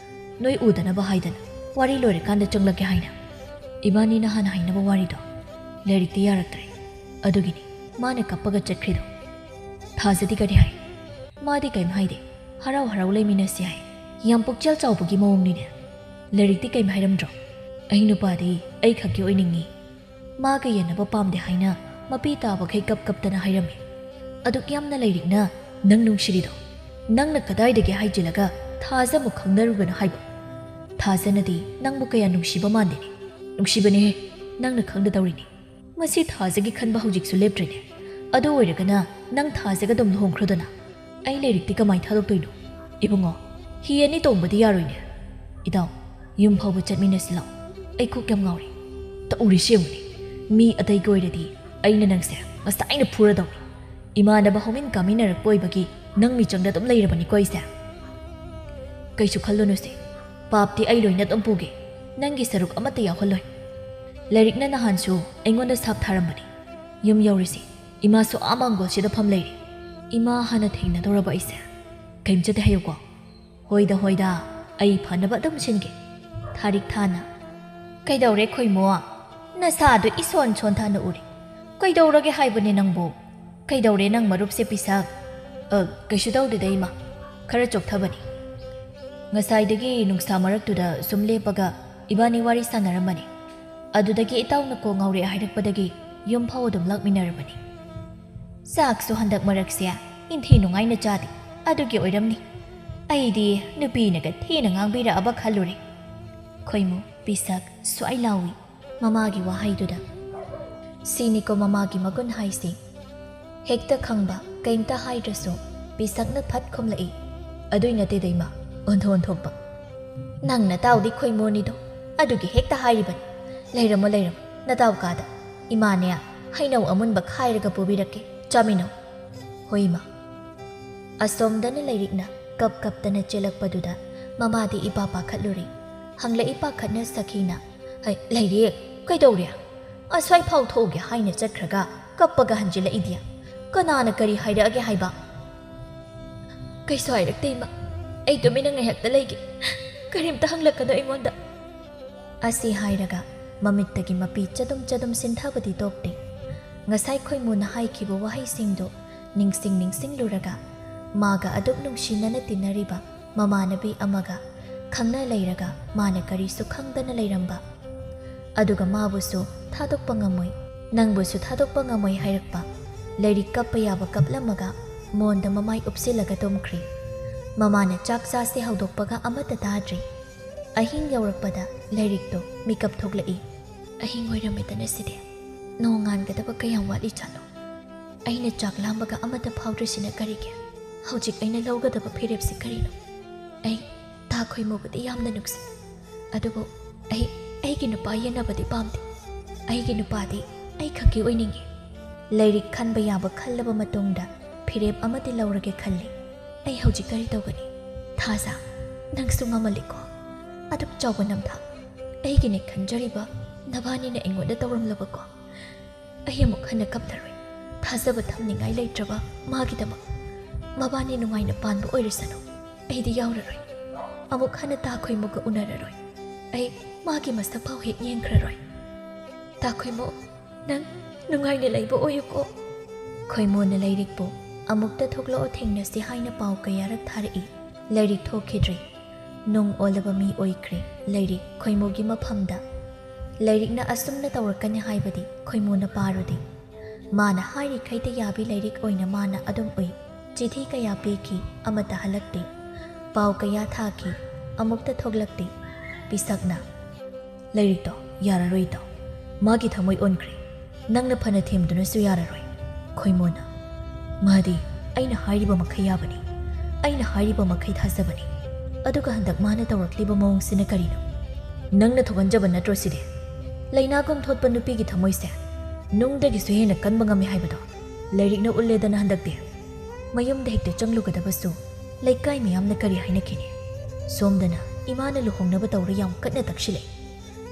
ꯅꯣꯏ ꯎꯗꯅꯕ ꯍꯥꯏꯗꯅ ꯋꯥꯔꯤ ꯂꯣꯏꯔꯀꯥꯟꯗ ꯆꯪꯂꯛꯀꯦ ꯍꯥꯏꯅ꯫ ꯏꯕꯥꯅꯤꯅ ꯍꯥꯟꯅ ꯍꯥꯏꯅꯕ ꯋꯥꯔꯤꯗꯣ ꯂꯥꯏꯔꯤꯛꯇ ꯌꯥꯔꯛꯇ꯭ꯔꯦ꯫ ꯑꯗꯨꯒꯤꯅꯤ ꯃꯥꯅ ꯀꯞꯄꯒ ꯆꯠꯈ꯭ꯔꯤꯗꯣ꯫" ꯊꯥꯖꯗꯤ ꯀꯔꯤ ꯍꯥꯏ? ꯃꯥꯗꯤ ꯀꯩꯝ ꯍꯥꯏꯗꯦ꯫ ꯍꯔꯥꯎ ꯍꯔꯥꯎ ꯂꯩꯃꯤꯟꯅꯁꯤ ꯍꯥꯏ꯫ ꯌꯥꯝ ꯄꯨꯛꯆꯦꯜ ꯆꯥꯎꯕꯒꯤ ꯃꯑꯣꯡꯅꯤꯅꯦ꯫ ꯂꯥꯏꯔꯤꯛꯇꯤ ꯀꯩꯝ ꯍꯥꯏꯔꯝꯗ꯭ꯔꯣ? "ꯑꯩ ꯅꯨꯄꯥꯗꯤ ꯑꯩ ꯈꯛꯀꯤ ꯑꯣꯏꯅꯤꯡꯉꯤ꯫ ꯃꯥꯒ ꯌꯦꯟꯅꯕ ꯄꯥꯝꯗꯦ" ꯍꯥꯏꯅ ꯃꯄꯤ ꯇꯥꯕꯈꯩ ꯀꯞ ꯀꯞꯇꯅ ꯍꯥꯏꯔꯝꯃꯤ꯫ ꯑꯗꯨꯛ ꯌꯥꯝꯅ ꯂꯥꯏꯔꯤꯛꯅ ꯅꯪ ꯅꯨꯡꯁꯤꯔꯤꯗꯣ ꯅꯪꯅ ꯀꯗꯥꯏꯗꯒꯤ ꯍꯥꯏꯖꯤꯜꯂꯒ ꯊꯥꯖ ꯑꯃꯨꯛ ꯈꯪꯅꯔꯨꯕꯅꯣ ꯍꯥꯏꯕ? ꯊꯥꯖꯅꯗꯤ ꯅꯪꯕꯨ ꯀꯌꯥ ꯅꯨꯡꯁꯤꯕ ꯃꯥꯟꯗꯦꯅꯦ꯫ ꯅꯨꯡꯁꯤꯕꯅꯦꯍꯦ, ꯅꯪꯅ ꯈꯪꯗ ꯇꯧꯔꯤꯅꯤ꯫ ꯃꯁꯤ ꯊꯥꯖꯒꯤ ꯈꯟꯕ ꯍꯧꯖꯤꯛꯁꯨ ꯂꯦꯞꯇ꯭ꯔꯤꯅꯦ꯫ ꯑꯗꯨ ꯑꯣꯏꯔꯒꯅ ꯅꯪ ꯊꯥꯖꯒ ꯑꯗꯨꯝ ꯂꯨꯍꯣꯡꯈ꯭ꯔꯣꯗꯅ꯫ ꯑꯩ ꯂꯥꯏꯔꯤꯛꯇꯤ ꯀꯃꯥꯏ ꯊꯥꯗꯣꯛꯇꯣꯏꯅꯣ? ꯏꯕꯨꯡꯉꯣ, ꯍꯤ ꯑꯅꯤ ꯇꯣꯡꯕꯗꯤ ꯌꯥꯔꯣꯏꯅꯦ꯫ ꯏꯇꯥꯎ, ꯌꯨꯝ ꯐꯥꯎꯕ ꯆꯠꯃꯤꯟꯅꯁꯤ ꯂꯥꯛꯑꯣ꯫ ꯑꯩ ꯀꯣꯛ ꯌꯥꯝ ꯉꯥꯎꯔꯦ꯫ ꯇꯧꯔꯤꯁꯤ ꯌꯦꯡꯉꯨꯅꯦ꯫ ꯃꯤ ꯑꯇꯩꯒ ꯑꯣꯏꯔꯗꯤ ꯑꯩꯅ ꯅꯪꯁꯦ ꯉꯁꯥꯏꯅ ꯐꯨꯔꯗꯧꯅꯤ꯫ ꯏꯃꯥꯟꯅꯕ ꯍꯧꯃꯤꯟ ꯀꯥꯃꯤꯟꯅꯔꯛꯄ ꯑꯣꯏꯕꯒꯤ ꯅꯪ ꯃꯤꯆꯪꯗ ꯑꯗꯨꯝ ꯂꯩꯔꯕꯅꯤꯀꯣ ꯑꯩꯁꯦ꯫ ꯀꯩꯁꯨ ꯈꯜꯂꯨꯅꯨꯁꯦ꯫ ꯄꯥꯞꯇꯤ ꯑꯩ ꯂꯣꯏꯅ ꯑꯗꯨꯝ ꯄꯨꯒꯦ꯫ ꯅꯪꯒꯤ ꯁꯔꯨꯛ ꯑꯃꯠꯇ ꯌꯥꯎꯍꯜꯂꯣꯏ꯫ ꯂꯥꯏꯔꯤꯛꯅ ꯅꯍꯥꯟꯁꯨ ꯑꯩꯉꯣꯟꯗ ꯁꯥꯞ ꯊꯥꯔꯝꯕꯅꯤ꯫ ꯌꯨꯝ ꯌꯧꯔꯤꯁꯤ꯫ ꯏꯃꯥꯁꯨ ꯑꯥ ꯃꯥꯡꯒꯣꯜꯁꯤꯗ ꯐꯝ ꯂꯩꯔꯤ꯫ ꯏꯃꯥ ꯍꯥꯟꯅ ꯊꯦꯡꯅꯗꯧꯔꯕ ꯑꯩꯁꯦ꯫ ꯀꯩꯝꯇꯗꯤ ꯍꯥꯏꯌꯨꯀꯣ꯫ "ꯍꯣꯏꯗ, ꯍꯣꯏꯗ, ꯑꯩ ꯐꯅꯕ ꯑꯗꯨꯝ ꯁꯤꯟꯒꯦ꯫" ꯊꯥꯔꯤꯛ ꯊꯥꯅ, "ꯀꯩꯗꯧꯔꯦ ꯈꯣꯏꯃꯣ? ꯅꯁꯥꯗꯣ ꯏꯁꯣꯟ ꯁꯣꯟꯊꯅ ꯎꯔꯦ꯫ ꯀꯩꯗꯧꯔꯒꯦ ꯍꯥꯏꯕꯅꯦ ꯅꯪꯕꯨ? ꯀꯩꯗꯧꯔꯦ ꯅꯪ ꯃꯔꯨꯞꯁꯦ ꯄꯤꯁꯛ?" "ꯑ, ꯀꯩꯁꯨ ꯇꯧꯗꯦꯗ ꯏꯃꯥ, ꯈꯔ ꯆꯣꯛꯊꯕꯅꯤ꯫ ꯉꯁꯥꯏꯗꯒꯤ ꯅꯨꯡꯁꯥ ꯃꯔꯛꯇꯨꯗ ꯁꯨꯝ ꯂꯦꯞꯄꯒ ꯏꯕꯥꯅꯤ ꯋꯥꯔꯤ ꯁꯥꯟꯅꯔꯝꯕꯅꯤ꯫ ꯑꯗꯨꯗꯒꯤ ꯏꯇꯥꯎꯅ ꯀꯣꯛ ꯉꯥꯎꯔꯦ ꯍꯥꯏꯔꯛꯄꯗꯒꯤ ꯌꯨꯝ ꯐꯥꯎ ꯑꯗꯨꯝ ꯂꯥꯛꯃꯤꯟꯅꯔꯕꯅꯤ꯫" ꯆꯥꯛꯁꯨ ꯍꯟꯗꯛ ꯃꯔꯛꯁꯦ ꯏꯟꯊꯤ ꯅꯨꯡꯉꯥꯏꯅ ꯆꯥꯗꯦ, ꯑꯗꯨꯒꯤ ꯑꯣꯏꯔꯝꯅꯤ꯫ ꯑꯩꯗꯤ ꯅꯨꯄꯤꯅꯒ ꯊꯤꯅ ꯉꯥꯡꯕꯤꯔꯛꯑꯕ ꯈꯜꯂꯨꯔꯦ꯫ ꯈꯣꯏꯃꯨ ꯄꯤꯁꯛ ꯁ꯭ꯋꯥꯏ ꯂꯥꯎꯏ ꯃꯃꯥꯒꯤ ꯋꯥꯍꯩꯗꯨꯗ꯫ ꯁꯤꯅꯤꯀꯣ ꯃꯃꯥꯒꯤ ꯃꯒꯨꯟ ꯍꯥꯏꯁꯤ꯫ ꯍꯦꯛꯇ ꯈꯪꯕ, ꯀꯩꯝꯇ ꯍꯥꯏꯗ꯭ꯔꯁꯨ ꯄꯤꯁꯛꯅ ꯐꯠ ꯈꯨꯝꯂꯛꯏ, "ꯑꯗꯨꯏ ꯅꯠꯇꯦꯗ ꯏꯃꯥ, ꯑꯣꯟꯊꯣꯛ ꯑꯣꯟꯊꯣꯛꯄ꯫ ꯅꯪ ꯅꯇꯥꯎꯗꯤ ꯈꯣꯏꯃꯨꯅꯤꯗꯣ, ꯑꯗꯨꯒꯤ ꯍꯦꯛꯇ ꯍꯥꯏꯔꯤꯕꯅꯤ꯫ ꯂꯩꯔꯝꯃꯣ ꯂꯩꯔꯝꯃꯣ, ꯅꯇꯥꯎ ꯀꯥꯗ꯫ ꯏꯃꯥꯅꯦ, ꯍꯩꯅꯧ ꯑꯃꯨꯟꯕ ꯈꯥꯏꯔꯒ ꯄꯨꯕꯤꯔꯛꯀꯦ, ꯆꯥꯃꯤꯟꯅꯧ"꯫ ꯍꯣꯏ ꯏꯃꯥ꯫ ꯑꯁꯣꯝꯗꯅ ꯂꯩꯔꯤꯛꯅ ꯀꯞ ꯀꯞꯇꯅ ꯆꯦꯜꯂꯛꯄꯗꯨꯗ ꯃꯃꯥꯗꯤ ꯏꯄꯥ ꯄꯥꯈꯠꯂꯨꯔꯦ꯫ ꯍꯪꯂꯛꯏ ꯄꯥꯈꯠꯅ ꯁꯈꯤꯅ, "ꯍꯩ, ꯂꯩꯔꯤꯛ, ꯀꯩꯗꯧꯔꯦ? ꯑꯁ꯭ꯋꯥꯏ ꯐꯥꯎ ꯊꯣꯛꯎꯒꯦ ꯍꯥꯏꯅ ꯆꯠꯈ꯭ꯔꯒ ꯀꯞꯄꯒ ꯍꯟꯖꯤꯜꯂꯛꯏꯗꯤ? ꯀꯅꯥꯅ ꯀꯔꯤ ꯍꯥꯏꯔꯛꯑꯒꯦ ꯍꯥꯏꯕ?" "ꯀꯩꯁꯨ ꯍꯥꯏꯔꯛꯇꯦ ꯏꯃꯥ, ꯑꯩ ꯇꯨꯃꯤꯟꯅ ꯉꯥꯏꯍꯥꯛꯇ ꯂꯩꯒꯦ, ꯀꯔꯤꯝꯇ ꯍꯪꯂꯛꯀꯅꯨ ꯑꯩꯉꯣꯟꯗ"꯫ ꯑꯁꯤ ꯍꯥꯏꯔꯒ ꯃꯃꯤꯠꯇꯒꯤ ꯃꯄꯤ ꯆꯗꯨꯝ ꯆꯗꯨꯝ ꯁꯤꯟꯊꯕꯗꯤ ꯇꯣꯛꯇꯦ꯫ ꯉꯁꯥꯏ ꯈꯣꯏꯃꯨꯅ ꯍꯥꯏꯈꯤꯕ ꯋꯥꯍꯩꯁꯤꯡꯗꯨ ꯅꯤꯡꯁꯤꯡ ꯅꯤꯡꯁꯤꯡꯂꯨꯔꯒ, ꯃꯥꯒ ꯑꯗꯨꯛ ꯅꯨꯡꯁꯤꯅꯅ ꯇꯤꯟꯅꯔꯤꯕ ꯃꯃꯥꯟꯅꯕꯤ ꯑꯃꯒ ꯈꯪꯅ ꯂꯩꯔꯒ ꯃꯥꯅ ꯀꯔꯤꯁꯨ ꯈꯪꯗꯅ ꯂꯩꯔꯝꯕ, ꯑꯗꯨꯒ ꯃꯥꯕꯨꯁꯨ ꯊꯥꯗꯣꯛꯄ ꯉꯝꯃꯣꯏ, ꯅꯪꯕꯨꯁꯨ ꯊꯥꯗꯣꯛꯄ ꯉꯝꯃꯣꯏ ꯍꯥꯏꯔꯛꯄ꯫ ꯂꯩꯔꯤꯛ ꯀꯞꯄ ꯌꯥꯕ ꯀꯞꯂꯝꯃꯒ ꯃꯣꯟꯗ ꯃꯃꯥꯏ ꯎꯞꯁꯤꯜꯂꯒ ꯇꯨꯝꯈ꯭ꯔꯦ꯫ ꯃꯃꯥꯅ ꯆꯥꯛ ꯆꯥꯁꯦ ꯍꯧꯗꯣꯛꯄꯒ ꯑꯃꯠꯇ ꯇꯥꯗ꯭ꯔꯦ꯫ ꯑꯍꯤꯡ ꯌꯧꯔꯛꯄꯗ ꯂꯩꯔꯤꯛꯇꯣ ꯃꯤꯀꯞ ꯊꯣꯛꯂꯛꯏ꯫ "ꯑꯍꯤꯡ ꯑꯣꯏꯔꯝꯃꯦꯗꯅ ꯁꯤꯗꯤ꯫ ꯅꯣꯡꯉꯥꯟꯒꯗꯕ ꯀꯌꯥꯝ ꯋꯥꯠꯂꯤꯖꯥꯠꯅꯣ? ꯑꯩꯅ ꯆꯥꯛ ꯂꯥꯝꯕꯒ ꯑꯃꯠꯇ ꯐꯥꯎꯗ꯭ꯔꯤꯁꯤꯅ ꯀꯔꯤꯒꯤ? ꯍꯧꯖꯤꯛ ꯑꯩꯅ ꯂꯧꯒꯗꯕ ꯐꯤꯔꯦꯞꯁꯤ ꯀꯔꯤꯅꯣ? ꯑꯩ ꯇꯥ ꯈꯣꯏꯃꯨꯕꯨꯗꯤ ꯌꯥꯝꯅ ꯅꯨꯡꯁꯤ, ꯑꯗꯨꯕꯨ ꯑꯩ ꯑꯩꯒꯤ ꯅꯨꯄꯥ ꯌꯦꯟꯅꯕꯗꯤ ꯄꯥꯝꯗꯦ꯫ ꯑꯩꯒꯤ ꯅꯨꯄꯥꯗꯤ ꯑꯩ ꯈꯛꯀꯤ ꯑꯣꯏꯅꯤꯡꯏ"꯫ ꯂꯩꯔꯤꯛ ꯈꯟꯕ ꯌꯥꯕ ꯈꯜꯂꯕ ꯃꯇꯨꯡꯗ ꯐꯤꯔꯦꯞ ꯑꯃꯗꯤ ꯂꯧꯔꯒꯦ ꯈꯜꯂꯤ꯫ "ꯑꯩ ꯍꯧꯖꯤꯛ ꯀꯔꯤ ꯇꯧꯒꯅꯤ? ꯊꯥꯖ, ꯅꯪꯁꯨ ꯉꯝꯃꯜꯂꯤꯀꯣ꯫ ꯑꯗꯨꯛ ꯆꯥꯎꯕ ꯅꯝꯊꯥꯛ, ꯑꯩꯒꯤꯅꯦ ꯈꯟꯖꯔꯤꯕ ꯅꯕꯥꯅꯤꯅ ꯑꯩꯉꯣꯟꯗ ꯇꯧꯔꯝꯂꯕꯀꯣ꯫ ꯑꯩ ꯑꯃꯨꯛ ꯍꯟꯅ ꯀꯞꯂꯔꯣꯏ꯫ ꯊꯥꯖꯕ ꯊꯝꯅꯤꯡꯉꯥꯏ ꯂꯩꯇ꯭ꯔꯕ ꯃꯥꯒꯤꯗꯃꯛ꯫ ꯃꯕꯥꯅꯤ ꯅꯨꯡꯉꯥꯏꯅ ꯄꯥꯟꯕ ꯑꯣꯏꯔꯁꯅꯨ꯫ ꯑꯩꯗꯤ ꯌꯥꯎꯔꯔꯣꯏ꯫ ꯑꯃꯨꯛ ꯍꯟꯅ ꯇꯥ ꯈꯣꯏꯃꯨꯒ ꯎꯅꯔꯔꯣꯏ꯫ ꯑꯩ ꯃꯥꯒꯤ ꯃꯁꯛ ꯐꯥꯎ ꯍꯦꯛ ꯌꯦꯡꯈ꯭ꯔꯔꯣꯏ꯫ ꯇꯥ ꯈꯣꯏꯃꯨ, ꯅꯪ ꯅꯨꯡꯉꯥꯏꯅ ꯂꯩꯕ ꯑꯣꯏꯌꯨꯀꯣ"꯫ ꯈꯣꯏꯃꯨꯅ ꯂꯩꯔꯤꯛꯄꯨ "ꯑꯃꯨꯛꯇ ꯊꯣꯛꯂꯛꯑꯣ ꯊꯦꯡꯅꯁꯤ" ꯍꯥꯏꯅ ꯄꯥꯎ ꯀꯌꯥꯔꯛ ꯊꯥꯔꯛꯏ꯫ ꯂꯩꯔꯤꯛ ꯊꯣꯛꯈꯤꯗ꯭ꯔꯦ꯫ ꯅꯨꯡ ꯑꯣꯜꯂꯕ ꯃꯤ ꯑꯣꯏꯈ꯭ꯔꯦ ꯂꯩꯔꯤꯛ ꯈꯣꯏꯃꯨꯒꯤ ꯃꯐꯝꯗ꯫ ꯂꯩꯔꯤꯛꯅ ꯑꯁꯨꯝꯅ ꯇꯧꯔꯛꯀꯅꯤ ꯍꯥꯏꯕꯗꯤ ꯈꯣꯏꯃꯨꯅ ꯄꯥꯔꯨꯗꯦ꯫ ꯃꯥꯅ ꯍꯥꯏꯔꯤꯈꯩꯗ ꯌꯥꯕꯤ ꯂꯥꯏꯔꯤꯛ ꯑꯣꯏꯅ ꯃꯥꯅ ꯑꯗꯨꯝ ꯎꯏ꯫ ꯆꯤꯊꯤ ꯀꯌꯥ ꯄꯤꯈꯤ, ꯑꯃꯠꯇ ꯍꯜꯂꯛꯇꯦ꯫ ꯄꯥꯎ ꯀꯌꯥ ꯊꯥꯈꯤ, ꯑꯃꯨꯛꯇ ꯊꯣꯛꯂꯛꯇꯦ꯫ ꯄꯤꯁꯛꯅ, "ꯂꯥꯏꯔꯤꯛꯇꯣ ꯌꯥꯔꯔꯣꯏ ꯏꯇꯥꯎ, ꯃꯥꯒꯤ ꯊꯃꯣꯏ ꯑꯣꯟꯈ꯭ꯔꯦ꯫ ꯅꯪꯅ ꯐꯅ ꯊꯦꯝꯗꯨꯅꯁꯨ ꯌꯥꯔꯔꯣꯏ꯫" ꯈꯣꯏꯃꯨꯅ, "ꯃꯥꯗꯤ ꯑꯩꯅ ꯍꯥꯏꯔꯤꯕ ꯃꯈꯩ ꯌꯥꯕꯅꯤ, ꯑꯩꯅ ꯍꯥꯏꯔꯤꯕ ꯃꯈꯩ ꯊꯥꯖꯕꯅꯤ꯫ ꯑꯗꯨꯒ ꯍꯟꯗꯛ ꯃꯥꯅ ꯇꯧꯔꯛꯂꯤꯕ ꯃꯑꯣꯡꯁꯤꯅ ꯀꯔꯤꯅꯣ? ꯅꯪꯅ ꯊꯣꯛꯍꯟꯖꯕ ꯅꯠꯇ꯭ꯔꯣ ꯁꯤꯗꯤ? ꯂꯩꯅꯥꯒꯨꯝ ꯊꯣꯠꯄ ꯅꯨꯄꯤꯒꯤ ꯊꯃꯣꯏꯁꯦ ꯅꯨꯡꯗꯒꯤꯁꯨ ꯍꯦꯟꯅ ꯀꯟꯕ ꯉꯝꯃꯤ ꯍꯥꯏꯕꯗꯣ ꯂꯥꯏꯔꯤꯛꯅ ꯎꯠꯂꯦꯗꯅ ꯍꯟꯗꯛꯇꯤ꯫ ꯃꯌꯨꯝꯗ ꯍꯦꯛꯇ ꯆꯪꯂꯨꯒꯗꯕꯁꯨ ꯂꯩꯀꯥꯏ ꯃꯤꯌꯥꯝꯅ ꯀꯔꯤ ꯍꯥꯏꯅꯈꯤꯅꯤ? ꯁꯣꯝꯗꯅ ꯏꯃꯥꯅ ꯂꯨꯍꯣꯡꯅꯕ ꯇꯧꯔ ꯌꯥꯝ ꯀꯟꯅ ꯇꯛꯁꯤꯜꯂꯛꯏ꯫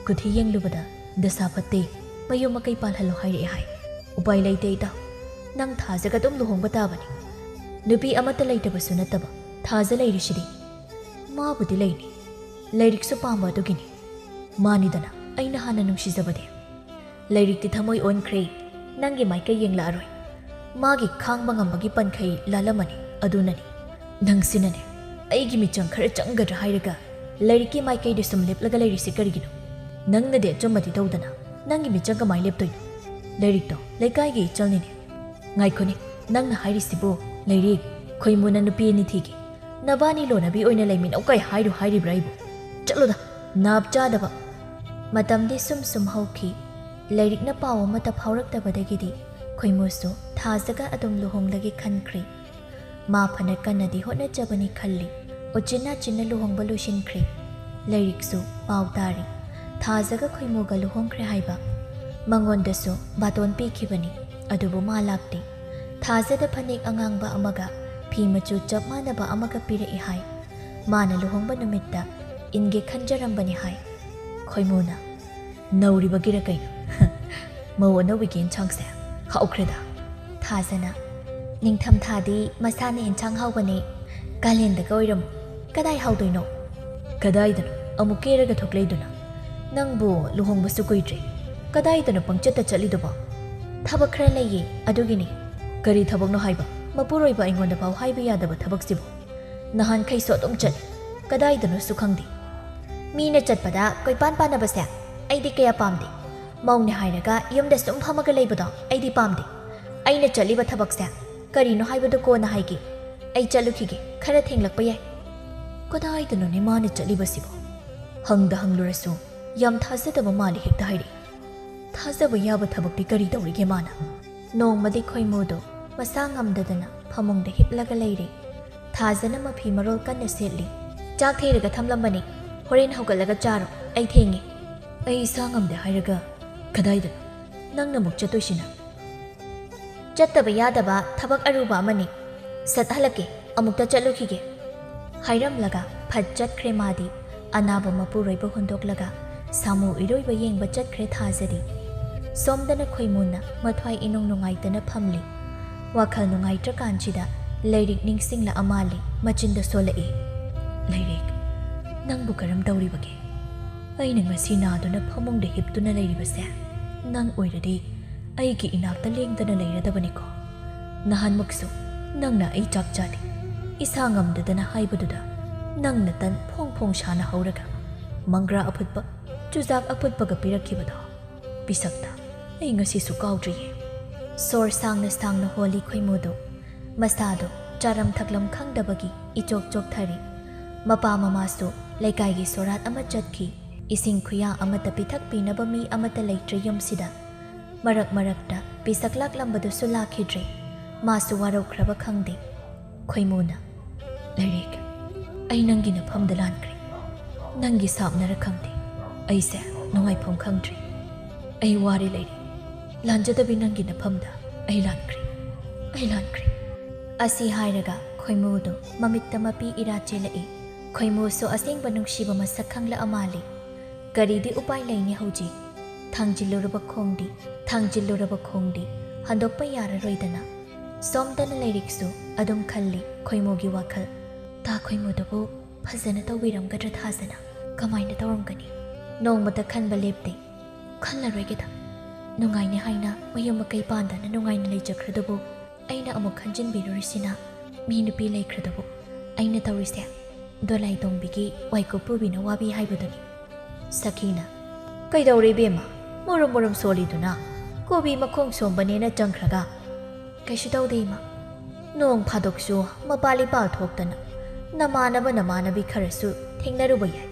ꯀꯨꯊꯤ ꯌꯦꯡꯂꯨꯕꯗ ꯗꯁꯥ ꯐꯠꯇꯦ, ꯃꯌꯨꯝ ꯃꯀꯩ ꯄꯥꯜꯍꯜꯂꯣ ꯍꯥꯏꯔꯛꯑꯦ ꯍꯥꯏ꯫ ꯎꯄꯥꯏ ꯂꯩꯇꯦ ꯏꯇꯥꯎ, ꯅꯪ ꯊꯥꯖꯒ ꯑꯗꯨꯝ ꯂꯨꯍꯣꯡꯕ ꯇꯥꯕꯅꯤ꯫ ꯅꯨꯄꯤ ꯑꯃꯠꯇ ꯂꯩꯇꯕꯁꯨ ꯅꯠꯇꯕ, ꯊꯥꯖ ꯂꯩꯔꯤꯁꯤꯗꯤ꯫ ꯃꯥꯕꯨꯗꯤ ꯂꯩꯅꯤ, ꯂꯥꯏꯔꯤꯛꯁꯨ ꯄꯥꯝꯕ ꯑꯗꯨꯒꯤꯅꯤ꯫ ꯃꯥꯅꯤꯗꯅ ꯑꯩꯅ ꯍꯥꯟꯅ ꯅꯨꯡꯁꯤꯖꯕꯗꯤ꯫ ꯂꯥꯏꯔꯤꯛꯇꯤ ꯊꯃꯣꯏ ꯑꯣꯟꯈ꯭ꯔꯦ, ꯅꯪꯒꯤ ꯃꯥꯏꯀꯩ ꯌꯦꯡꯂꯛꯑꯔꯣꯏ꯫ ꯃꯥꯒꯤ ꯈꯥꯡꯕ ꯉꯝꯕꯒꯤ ꯄꯟꯈꯩ ꯂꯥꯜꯂꯝꯃꯅꯤ, ꯑꯗꯨꯅꯅꯤ꯫ ꯅꯪꯁꯤꯅꯅꯦ, ꯑꯩꯒꯤ ꯃꯤꯆꯪ ꯈꯔ ꯆꯪꯒꯗ꯭ꯔꯥ ꯍꯥꯏꯔꯒ ꯂꯥꯏꯔꯤꯛꯀꯤ ꯃꯥꯏꯀꯩꯗ ꯁꯨꯝ ꯂꯦꯞꯂꯒ ꯂꯩꯔꯤꯁꯤ ꯀꯔꯤꯒꯤꯅꯣ? ꯅꯪꯅꯗꯤ ꯑꯆꯨꯝꯕꯗꯤ ꯇꯧꯗꯅ ꯅꯪꯒꯤ ꯃꯤꯆꯪ ꯀꯃꯥꯏ ꯂꯦꯞꯇꯣꯏꯅꯣ? ꯂꯥꯏꯔꯤꯛꯇꯣ ꯂꯩꯀꯥꯏꯒꯤ ꯏꯆꯜꯅꯤꯅꯦ꯫ ꯉꯥꯏꯈꯣꯅꯦ, ꯅꯪꯅ ꯍꯥꯏꯔꯤꯁꯤꯕꯨ ꯂꯥꯏꯔꯤꯛ? ꯈꯣꯏꯃꯨꯅ ꯅꯨꯄꯤ ꯑꯅꯤ ꯊꯤꯒꯦ, ꯅꯕꯥꯅꯤ ꯂꯣꯟꯅꯕꯤ ꯑꯣꯏꯅ ꯂꯩꯃꯤꯟꯅꯧ ꯀꯥꯏ ꯍꯥꯏꯔꯨ ꯍꯥꯏꯔꯤꯕ꯭ꯔꯥ ꯑꯩꯕꯨ? ꯆꯠꯂꯣꯗ, ꯅꯥꯞ ꯆꯥꯗꯕ꯫ ꯃꯇꯝꯗꯤ ꯁꯨꯝ ꯁꯨꯝ ꯍꯧꯈꯤ꯫ ꯂꯥꯏꯔꯤꯛꯅ ꯄꯥꯎ ꯑꯃꯠꯇ ꯐꯥꯎꯔꯛꯇꯕꯗꯒꯤꯗꯤ ꯈꯣꯏꯃꯨꯁꯨ ꯊꯥꯖꯒ ꯑꯗꯨꯝ ꯂꯨꯍꯣꯡꯂꯒꯦ ꯈꯟꯈ꯭ꯔꯦ꯫ ꯃꯥ ꯐꯅ ꯀꯟꯅꯗꯤ ꯍꯣꯠꯅꯖꯕꯅꯤ ꯈꯜꯂꯤ꯫ ꯎꯆꯤꯟ ꯅꯥꯆꯤꯟꯅ ꯂꯨꯍꯣꯡꯕ ꯂꯣꯏꯁꯤꯟꯈ꯭ꯔꯦ꯫ ꯂꯥꯏꯔꯤꯛꯁꯨ ꯄꯥꯎ ꯇꯥꯔꯤ꯫ ꯊꯥꯖꯒ ꯈꯣꯏꯃꯨꯒ ꯂꯨꯍꯣꯡꯈ꯭ꯔꯦ ꯍꯥꯏꯕ꯫ ꯃꯉꯣꯟꯗꯁꯨ ꯕꯥꯇꯣꯟ ꯄꯤꯈꯤꯕꯅꯤ, ꯑꯗꯨꯕꯨ ꯃꯥ ꯂꯥꯛꯇꯦ꯫ ꯊꯥꯖꯗ ꯐꯅꯦꯛ ꯑꯉꯥꯡꯕ ꯑꯃꯒ ꯐꯤ ꯃꯆꯨ ꯆꯞ ꯃꯥꯟꯅꯕ ꯑꯃꯒ ꯄꯤꯔꯛꯏ ꯍꯥꯏ꯫ ꯃꯥꯅ ꯂꯨꯍꯣꯡꯕ ꯅꯨꯃꯤꯠꯇ ꯏꯟꯒꯦ ꯈꯟꯖꯔꯝꯕꯅꯤ ꯍꯥꯏ꯫ ꯈꯣꯏꯃꯨꯅ, "ꯅꯧꯔꯤꯕꯒꯤꯔ ꯀꯩꯅꯣ? ꯃꯧ ꯑꯅꯧꯕꯤꯒꯤ ꯏꯟꯁꯥꯡꯁꯦ ꯍꯥꯎꯈ꯭ꯔꯦꯗ꯫" ꯊꯥꯖꯅ, "ꯅꯤꯡꯊꯝꯊꯥꯗꯤ ꯃꯁꯥꯅ ꯏꯟꯁꯥꯡ ꯍꯥꯎꯕꯅꯦ, ꯀꯥꯂꯦꯟꯗꯒ ꯑꯣꯏꯔꯝꯃꯣ, ꯀꯗꯥꯏ ꯍꯥꯎꯗꯣꯏꯅꯣ?" "ꯀꯗꯥꯏꯗꯅꯣ ꯑꯃꯨꯛ ꯀꯦꯔꯒ ꯊꯣꯛꯂꯛꯏꯗꯨꯅ? ꯅꯪꯕꯨ ꯂꯨꯍꯣꯡꯕꯁꯨ ꯀꯨꯏꯗ꯭ꯔꯤ, ꯀꯗꯥꯏꯗꯅꯣ ꯄꯪꯆꯠꯇ ꯆꯠꯂꯤꯗꯨꯕꯣ?" "ꯊꯕꯛ ꯈꯔ ꯂꯩꯌꯦ, ꯑꯗꯨꯒꯤꯅꯤ꯫" "ꯀꯔꯤ ꯊꯕꯛꯅꯣ ꯍꯥꯏꯕ? ꯃꯄꯨꯔꯣꯏꯕ ꯑꯩꯉꯣꯟꯗ ꯐꯥꯎ ꯍꯥꯏꯕ ꯌꯥꯗꯕ ꯊꯕꯛꯁꯤꯕꯨ?" "ꯅꯍꯥꯟꯈꯩꯁꯨ ꯑꯗꯨꯝ ꯆꯠꯂꯤ, ꯀꯗꯥꯏꯗꯅꯣꯁꯨ ꯈꯪꯗꯦ꯫" "ꯃꯤꯅ ꯆꯠꯄꯗ ꯀꯣꯏꯄꯥꯟ ꯄꯥꯟꯅꯕꯁꯦ ꯑꯩꯗꯤ ꯀꯌꯥ ꯄꯥꯝꯗꯦ꯫ ꯃꯧꯅꯦ ꯍꯥꯏꯔꯒ ꯌꯨꯝꯗ ꯁꯨꯝ ꯐꯝꯃꯒ ꯂꯩꯕꯗꯣ ꯑꯩꯗꯤ ꯄꯥꯝꯗꯦ꯫ ꯑꯩꯅ ꯆꯠꯂꯤꯕ ꯊꯕꯛꯁꯦ ꯀꯔꯤꯅꯣ ꯍꯥꯏꯕꯗꯨ ꯀꯣꯟꯅ ꯍꯥꯏꯒꯦ꯫ ꯑꯩ ꯆꯠꯂꯨꯈꯤꯒꯦ, ꯈꯔ ꯊꯦꯡꯂꯛꯄ ꯌꯥꯏ꯫ ꯀꯗꯥꯏꯗꯅꯣꯅꯦ ꯃꯥꯅ ꯆꯠꯂꯤꯕꯁꯤꯕꯣ? ꯍꯪꯗ ꯍꯪꯂꯨꯔꯁꯨ ꯌꯥꯝ ꯊꯥꯖꯗꯕ ꯃꯥꯜꯂꯤ, ꯍꯦꯛꯇ ꯍꯥꯏꯔꯛꯏ꯫ ꯊꯥꯖꯕ ꯌꯥꯕ ꯊꯕꯛꯇꯤ ꯀꯔꯤ ꯇꯧꯔꯤꯒꯦ ꯃꯥꯅ? ꯅꯣꯡꯃꯗꯤ ꯈꯣꯏꯃꯨꯗꯣ ꯃꯁꯥ ꯉꯝꯗꯗꯅ ꯐꯃꯨꯡꯗ ꯍꯤꯞꯂꯒ ꯂꯩꯔꯦ꯫ ꯊꯥꯖꯅ ꯃꯐꯤ ꯃꯔꯣꯜ ꯀꯟꯅ ꯁꯦꯠꯂꯤ꯫ "ꯆꯥꯛ ꯊꯩꯔꯒ ꯊꯝꯂꯝꯕꯅꯤ, ꯍꯣꯔꯦꯟ ꯍꯧꯒꯠꯂꯒ ꯆꯥꯔꯣ, ꯑꯩ ꯊꯦꯡꯉꯦ꯫" "ꯑꯩ ꯏꯁꯥ ꯉꯝꯗꯦ ꯍꯥꯏꯔꯒ ꯀꯗꯥꯏꯗꯅꯣ ꯅꯪꯅ ꯑꯃꯨꯛ ꯆꯠꯇꯣꯏꯁꯤꯅ?" "ꯆꯠꯇꯕ ꯌꯥꯗꯕ ꯊꯕꯛ ꯑꯔꯨꯕ ꯑꯃꯅꯤ꯫ ꯁꯠ ꯍꯜꯂꯛꯀꯦ, ꯑꯃꯨꯛꯇ ꯆꯠꯂꯨꯈꯤꯒꯦ꯫" ꯍꯥꯏꯔꯝꯂꯒ ꯐꯠ ꯆꯠꯈ꯭ꯔꯦ ꯃꯥꯗꯤ꯫ ꯑꯅꯥꯕ ꯃꯄꯨꯔꯣꯏꯕ ꯍꯨꯟꯗꯣꯛꯂꯒ ꯁꯥꯃꯨ ꯏꯔꯣꯏꯕ ꯌꯦꯡꯕ ꯆꯠꯈ꯭ꯔꯦ ꯊꯥꯖꯗꯤ꯫ ꯁꯣꯝꯗꯅ ꯈꯣꯏꯃꯨꯅ ꯃꯊ꯭ꯋꯥꯏ ꯏꯅꯨꯡ ꯅꯨꯡꯉꯥꯏꯇꯅ ꯐꯝꯂꯤ꯫ ꯋꯥꯈꯜ ꯅꯨꯡꯉꯥꯏꯇ꯭ꯔꯀꯥꯟꯁꯤꯗ ꯂꯥꯏꯔꯤꯛ ꯅꯤꯡꯁꯤꯡꯂꯛꯑ ꯃꯥꯜꯂꯤ, ꯃꯆꯤꯟꯗ ꯁꯣꯜꯂꯛꯏ꯫ "ꯂꯥꯏꯔꯤꯛ, ꯅꯪꯕꯨ ꯀꯔꯝ ꯇꯧꯔꯤꯕꯒꯦ? ꯑꯩꯅ ꯉꯁꯤ ꯅꯥꯗꯨꯅ ꯐꯃꯨꯡꯗ ꯍꯤꯞꯇꯨꯅ ꯂꯩꯔꯤꯕꯁꯦ ꯅꯪ ꯑꯣꯏꯔꯗꯤ ꯑꯩꯒꯤ ꯏꯅꯥꯛꯇ ꯂꯦꯡꯗꯅ ꯂꯩꯔꯗꯕꯅꯤꯀꯣ꯫ ꯅꯍꯥꯟꯃꯨꯛꯁꯨ ꯅꯪꯅ ꯑꯩ ꯆꯥꯛ ꯆꯥꯗꯦ, ꯏꯁꯥ ꯉꯝꯗꯗꯅ ꯍꯥꯏꯕꯗꯨꯗ ꯅꯪꯅ ꯇꯟ ꯐꯣꯡ ꯐꯣꯡ ꯁꯥꯅ ꯍꯧꯔꯒ ꯃꯪꯒ꯭ꯔꯥ ꯑꯐꯨꯠꯄ, ꯆꯨꯖꯥꯛ ꯑꯐꯨꯠꯄꯒ ꯄꯤꯔꯛꯈꯤꯕꯗꯣ꯫ ꯄꯤꯁꯛꯇ ꯑꯩ ꯉꯁꯤꯁꯨ ꯀꯥꯎꯗ꯭ꯔꯤꯌꯦ꯫" ꯁꯣꯔ ꯁꯥꯡꯅ ꯁꯥꯡꯅ ꯍꯣꯜꯂꯤ ꯈꯣꯏꯃꯨꯗꯨ꯫ ꯃꯁꯥꯗꯣ ꯆꯥꯔꯝ ꯊꯛꯂꯝ ꯈꯪꯗꯕꯒꯤ ꯏꯆꯣꯛ ꯆꯣꯛꯊꯔꯤ꯫ ꯃꯄꯥ ꯃꯃꯥꯁꯨ ꯂꯩꯀꯥꯏꯒꯤ ꯁꯣꯔꯥꯠ ꯑꯃ ꯆꯠꯈꯤ꯫ ꯏꯁꯤꯡ ꯈꯨꯌꯥ ꯑꯃꯠꯇ ꯄꯤꯊꯛꯄꯤꯅꯕ ꯃꯤ ꯑꯃꯠꯇ ꯂꯩꯇ꯭ꯔꯦ ꯌꯨꯝꯁꯤꯗ꯫ ꯃꯔꯛ ꯃꯔꯛꯇ ꯄꯤꯁꯛ ꯂꯥꯛꯂꯝꯕꯗꯨꯁꯨ ꯂꯥꯛꯈꯤꯗ꯭ꯔꯦ꯫ ꯃꯥꯁꯨ ꯋꯥꯔꯧꯈ꯭ꯔꯕ ꯈꯪꯗꯦ꯫ ꯈꯣꯏꯃꯨꯅ, "ꯂꯥꯏꯔꯤꯛ, ꯑꯩ ꯅꯪꯒꯤ ꯅꯐꯝꯗ ꯂꯥꯟꯈ꯭ꯔꯦ꯫ ꯅꯪꯒꯤ ꯁꯥꯞꯅꯔ ꯈꯪꯗꯦ, ꯑꯩꯁꯦ ꯅꯨꯡꯉꯥꯏꯐꯝ ꯈꯪꯗ꯭ꯔꯦ꯫ ꯑꯩ ꯋꯥꯔꯦ ꯂꯥꯏꯔꯤꯛ꯫ ꯂꯥꯟꯖꯗꯕꯤ ꯅꯪꯒꯤ ꯅꯐꯝꯗ ꯑꯩ ꯂꯥꯟꯈ꯭ꯔꯦ, ꯑꯩ ꯂꯥꯟꯈ꯭ꯔꯦ꯫" ꯑꯁꯤ ꯍꯥꯏꯔꯒ ꯈꯣꯏꯃꯨꯗꯨ ꯃꯃꯤꯠꯇ ꯃꯄꯤ ꯏꯔꯥ ꯆꯦꯜꯂꯛꯏ꯫ ꯈꯣꯏꯃꯨꯁꯨ ꯑꯁꯦꯡꯕ ꯅꯨꯡꯁꯤꯕ ꯃꯁꯛ ꯈꯪꯂꯛꯑ ꯃꯥꯜꯂꯤ꯫ ꯀꯔꯤꯗꯤ ꯎꯄꯥꯏ ꯂꯩꯅꯤ ꯍꯧꯖꯤꯛ? ꯊꯥꯡꯖꯤꯜꯂꯨꯔꯕ ꯈꯣꯡꯗꯤ, ꯊꯥꯡꯖꯤꯜꯂꯨꯔꯕ ꯈꯣꯡꯗꯤ ꯍꯟꯗꯣꯛꯄ ꯌꯥꯔꯔꯣꯏꯗꯅ꯫ ꯁꯣꯝꯗꯅ ꯂꯥꯏꯔꯤꯛꯁꯨ ꯑꯗꯨꯝ ꯈꯜꯂꯤ ꯈꯣꯏꯃꯨꯒꯤ ꯋꯥꯈꯜ꯫ ꯇꯥ ꯈꯣꯏꯃꯨꯗꯨꯕꯨ ꯐꯖꯅ ꯇꯧꯕꯤꯔꯝꯒꯗ꯭ꯔꯥ ꯊꯥꯖꯅ? ꯀꯃꯥꯏꯅ ꯇꯧꯔꯝꯒꯅꯤ? ꯅꯣꯡꯃꯇ ꯈꯟꯕ ꯂꯦꯞꯇꯦ꯫ ꯈꯜꯂꯔꯣꯏꯒꯦꯗ꯫ ꯅꯨꯡꯉꯥꯏꯅꯤ ꯍꯥꯏꯅ ꯃꯌꯨꯝ ꯃꯀꯩ ꯄꯥꯟꯗꯅ ꯅꯨꯡꯉꯥꯏꯅ ꯂꯩꯖꯈ꯭ꯔꯗꯨꯕꯨ ꯑꯩꯅ ꯑꯃꯨꯛ ꯈꯟꯖꯤꯟꯕꯤꯔꯨꯔꯤꯁꯤꯅ? ꯃꯤ ꯅꯨꯄꯤ ꯂꯩꯈ꯭ꯔꯗꯨꯕꯨ ꯑꯩꯅ ꯇꯧꯔꯤꯁꯦ ꯗꯣꯂꯥꯏ ꯇꯣꯡꯕꯤꯒꯤ ꯋꯥꯏꯀꯨꯞ ꯄꯨꯕꯤꯅ ꯋꯥꯕꯤ ꯍꯥꯏꯕꯗꯨꯅꯤ꯫ ꯁꯈꯤꯅ, "ꯀꯩꯗꯧꯔꯦ ꯏꯕꯦꯝꯃ? ꯃꯨꯔꯨꯝ ꯃꯨꯔꯨꯝ ꯁꯣꯜꯂꯤꯗꯨꯅ ꯀꯣꯕꯤ ꯃꯈꯣꯡ ꯁꯣꯝꯕꯅꯦꯅ ꯆꯪꯈ꯭ꯔꯒ, "ꯀꯩꯁꯨ ꯇꯧꯗꯦ, ꯏꯃꯥ꯫ ꯅꯣꯡ ꯐꯥꯗꯣꯛꯁꯨ ꯃꯄꯥꯜ ꯏꯄꯥꯜ ꯊꯣꯛꯇꯅ ꯅꯃꯥꯟꯅꯕ ꯅꯃꯥꯟꯅꯕꯤ ꯈꯔꯁꯨ ꯊꯦꯡꯅꯔꯨꯕ ꯌꯥꯏ꯫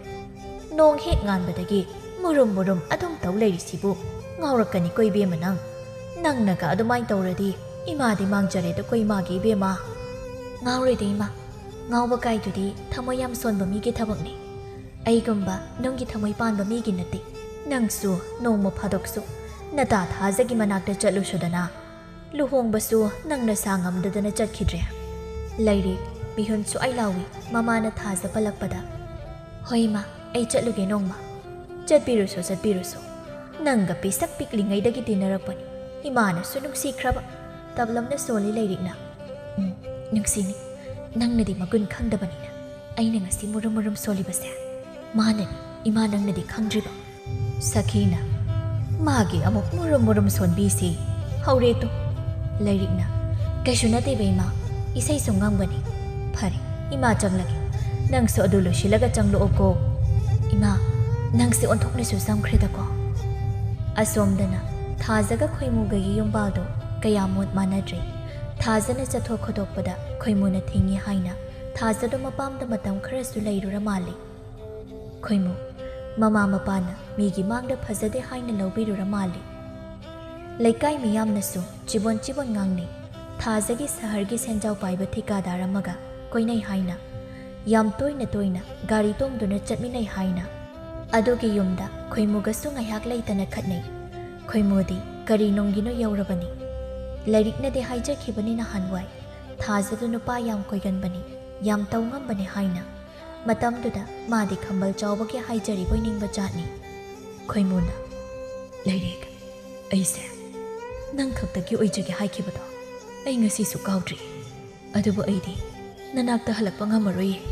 ꯅꯣꯡ ꯍꯦꯛ ꯉꯥꯟꯕꯗꯒꯤ ꯃꯨꯔꯨꯝ ꯃꯨꯔꯨꯝ ꯑꯗꯨꯝ ꯇꯧ ꯂꯩꯔꯤꯁꯤꯕꯨ ꯉꯥꯎꯔꯛꯀꯅꯤꯀꯣ, ꯏꯕꯦꯝꯃ ꯅꯪ꯫ ꯅꯪꯅꯒ ꯑꯗꯨꯃꯥꯏꯅ ꯇꯧꯔꯗꯤ ꯏꯃꯥꯗꯤ ꯃꯥꯡꯖꯔꯦꯗꯀꯣ, ꯏꯃꯥꯒꯤ ꯏꯕꯦꯝꯃ꯫" "ꯉꯥꯎꯔꯣꯏꯗ, ꯏꯃꯥ꯫ ꯉꯥꯎꯕ ꯀꯥꯏꯗꯨꯗꯤ ꯊꯃꯣꯏ ꯌꯥꯝ ꯁꯣꯟꯕ ꯃꯤꯒꯤ ꯊꯕꯛꯅꯤ꯫ ꯑꯩꯒꯨꯝꯕ ꯅꯨꯡꯒꯤ ꯊꯃꯣꯏ ꯄꯥꯟꯕ ꯃꯤꯒꯤ ꯅꯠꯇꯦ꯫ ꯅꯪꯁꯨ ꯅꯣꯡꯃ ꯐꯥꯗꯣꯛꯁꯨ ꯅꯇꯥ ꯊꯥꯖꯒꯤ ꯃꯅꯥꯛꯇ ꯆꯠꯂꯨꯁꯨꯗꯅ꯫ ꯂꯨꯍꯣꯡꯕꯁꯨ ꯅꯪ ꯅꯁꯥ ꯉꯝꯗꯗꯅ ꯆꯠꯈꯤꯗ꯭ꯔꯦ꯫" ꯂꯩꯔꯤꯛ ꯃꯤꯍꯨꯟ ꯁꯨꯛꯑꯥꯏ ꯂꯥꯎꯏ ꯃꯃꯥꯅ ꯊꯥꯖ ꯄꯜꯂꯛꯄꯗ꯫ "ꯍꯣꯏ ꯏꯃꯥ, ꯑꯩ ꯆꯠꯂꯨꯒꯦ ꯅꯣꯡꯃ꯫" "ꯆꯠꯄꯤꯔꯨꯁꯣ, ꯆꯠꯄꯤꯔꯨꯁꯣ꯫ ꯅꯪꯒ ꯄꯤꯁꯛ ꯄꯤꯛꯂꯤꯉꯩꯗꯒꯤ ꯇꯤꯟꯅꯔꯛꯄꯅꯤ꯫ ꯏꯃꯥꯅꯁꯨ ꯅꯨꯡꯁꯤꯈ꯭ꯔꯕ꯫" ꯇꯞꯂꯞꯅ ꯁꯣꯜꯂꯤ ꯂꯩꯔꯤꯛꯅ꯫ "ꯎꯝ, ꯅꯨꯡꯁꯤꯅꯤ꯫ ꯅꯪꯅꯗꯤ ꯃꯒꯨꯟ ꯈꯪꯗꯕꯅꯤꯅ ꯑꯩꯅ ꯉꯁꯤ ꯃꯨꯔꯨꯝ ꯃꯨꯔꯨꯝ ꯁꯣꯜꯂꯤꯕꯁꯦ꯫ ꯃꯥꯅꯅꯤ, ꯏꯃꯥ, ꯅꯪꯅꯗꯤ ꯈꯪꯗ꯭ꯔꯤꯕ꯫" ꯁꯈꯤꯅ꯫ "ꯃꯥꯒꯤ ꯑꯃꯨꯛ ꯃꯨꯔꯨꯝ ꯃꯨꯔꯨꯝ ꯁꯣꯟꯕꯤꯁꯤ ꯍꯧꯔꯦ ꯇꯨ꯫" ꯂꯩꯔꯤꯛꯅ꯫ "ꯀꯩꯁꯨ ꯅꯠꯇꯦꯕ ꯏꯃꯥ, ꯏꯁꯩ ꯁꯨꯝ ꯉꯪꯕꯅꯤ꯫" "ꯐꯔꯦ, ꯏꯃꯥ ꯆꯪꯂꯒꯦ꯫ ꯅꯪꯁꯨ ꯑꯗꯨ ꯂꯣꯏꯁꯤꯜꯂꯒ ꯆꯪꯂꯛꯑꯣꯀꯣ꯫" "ꯏꯃꯥ, ꯅꯪꯁꯦ ꯑꯣꯟꯊꯣꯛꯅꯁꯨ ꯆꯝꯈ꯭ꯔꯦꯗꯀꯣ꯫" ꯑꯁꯣꯝꯗꯅ ꯊꯥꯖꯒ ꯈꯣꯏꯃꯨꯒꯒꯤ ꯌꯨꯝꯕꯥꯜꯗꯣ ꯀꯌꯥ ꯃꯣꯠ ꯃꯥꯟꯅꯗ꯭ꯔꯦ꯫ ꯊꯥꯖꯅ ꯆꯠꯊꯣꯛ ꯈꯣꯠꯇꯣꯛꯄꯗ ꯈꯣꯏꯃꯨꯅ ꯊꯤꯡꯉꯤ ꯍꯥꯏꯅ ꯊꯥꯖꯗꯣ ꯃꯄꯥꯝꯗ ꯃꯇꯝ ꯈꯔꯁꯨ ꯂꯩꯔꯨꯔ ꯃꯥꯜꯂꯤ꯫ ꯈꯣꯏꯃꯨ, ꯃꯃꯥ ꯃꯄꯥꯅ ꯃꯤꯒꯤ ꯃꯥꯡꯗ ꯐꯖꯗꯦ ꯍꯥꯏꯅ ꯂꯧꯕꯤꯔꯨꯔ ꯃꯥꯜꯂꯤ꯫ ꯂꯩꯀꯥꯏ ꯃꯤꯌꯥꯝꯅꯁꯨ ꯆꯤꯕꯣꯟ ꯆꯤꯕꯣꯟ ꯉꯥꯡꯅꯩ꯫ ꯊꯥꯖꯒꯤ ꯁꯍꯔꯒꯤ ꯁꯦꯟꯖꯥꯎ ꯄꯥꯏꯕ ꯊꯤꯀꯥꯗꯥꯔ ꯑꯃꯒ ꯀꯣꯏꯅꯩ ꯍꯥꯏꯅ꯫ ꯌꯥꯝ ꯇꯣꯏꯅ ꯇꯣꯏꯅ ꯒꯥꯔꯤ ꯇꯣꯡꯗꯨꯅ ꯆꯠꯃꯤꯟꯅꯩ ꯍꯥꯏꯅ꯫ ꯑꯗꯨꯒꯤ ꯌꯨꯝꯗ ꯈꯣꯏꯃꯨꯒꯁꯨ ꯉꯥꯏꯍꯥꯛ ꯂꯩꯇꯅ ꯈꯠꯅꯩ꯫ ꯈꯣꯏꯃꯨꯗꯤ ꯀꯔꯤ ꯅꯨꯡꯒꯤꯅꯣ ꯌꯧꯔꯕꯅꯤ꯫ ꯂꯩꯔꯤꯛꯅꯗꯤ ꯍꯥꯏꯖꯈꯤꯕꯅꯤ ꯅꯍꯥꯟꯋꯥꯏ, ꯊꯥꯖꯗꯨ ꯅꯨꯄꯥ ꯌꯥꯝ ꯀꯣꯏꯒꯟꯕꯅꯤ, ꯌꯥꯝ ꯇꯧ ꯉꯝꯕꯅꯤ ꯍꯥꯏꯅ꯫ ꯃꯇꯝꯗꯨꯗ ꯃꯥꯗꯤ ꯈꯝꯕꯜ ꯆꯥꯎꯕꯒꯤ ꯍꯥꯏꯖꯔꯤꯕꯣꯏ ꯅꯤꯡꯕ ꯖꯥꯠꯅꯤ꯫ ꯈꯣꯏꯃꯨꯅ, "ꯂꯩꯔꯤꯛ, ꯑꯩꯁꯦ ꯅꯪ ꯈꯛꯇꯒꯤ ꯑꯣꯏꯖꯒꯦ ꯍꯥꯏꯈꯤꯕꯗꯣ ꯑꯩ ꯉꯁꯤꯁꯨ ꯀꯥꯎꯗ꯭ꯔꯤ꯫ ꯑꯗꯨꯕꯨ ꯑꯩꯗꯤ ꯅꯅꯥꯛꯇ ꯍꯜꯂꯛꯄ ꯉꯝꯃꯔꯣꯏꯌꯦ꯫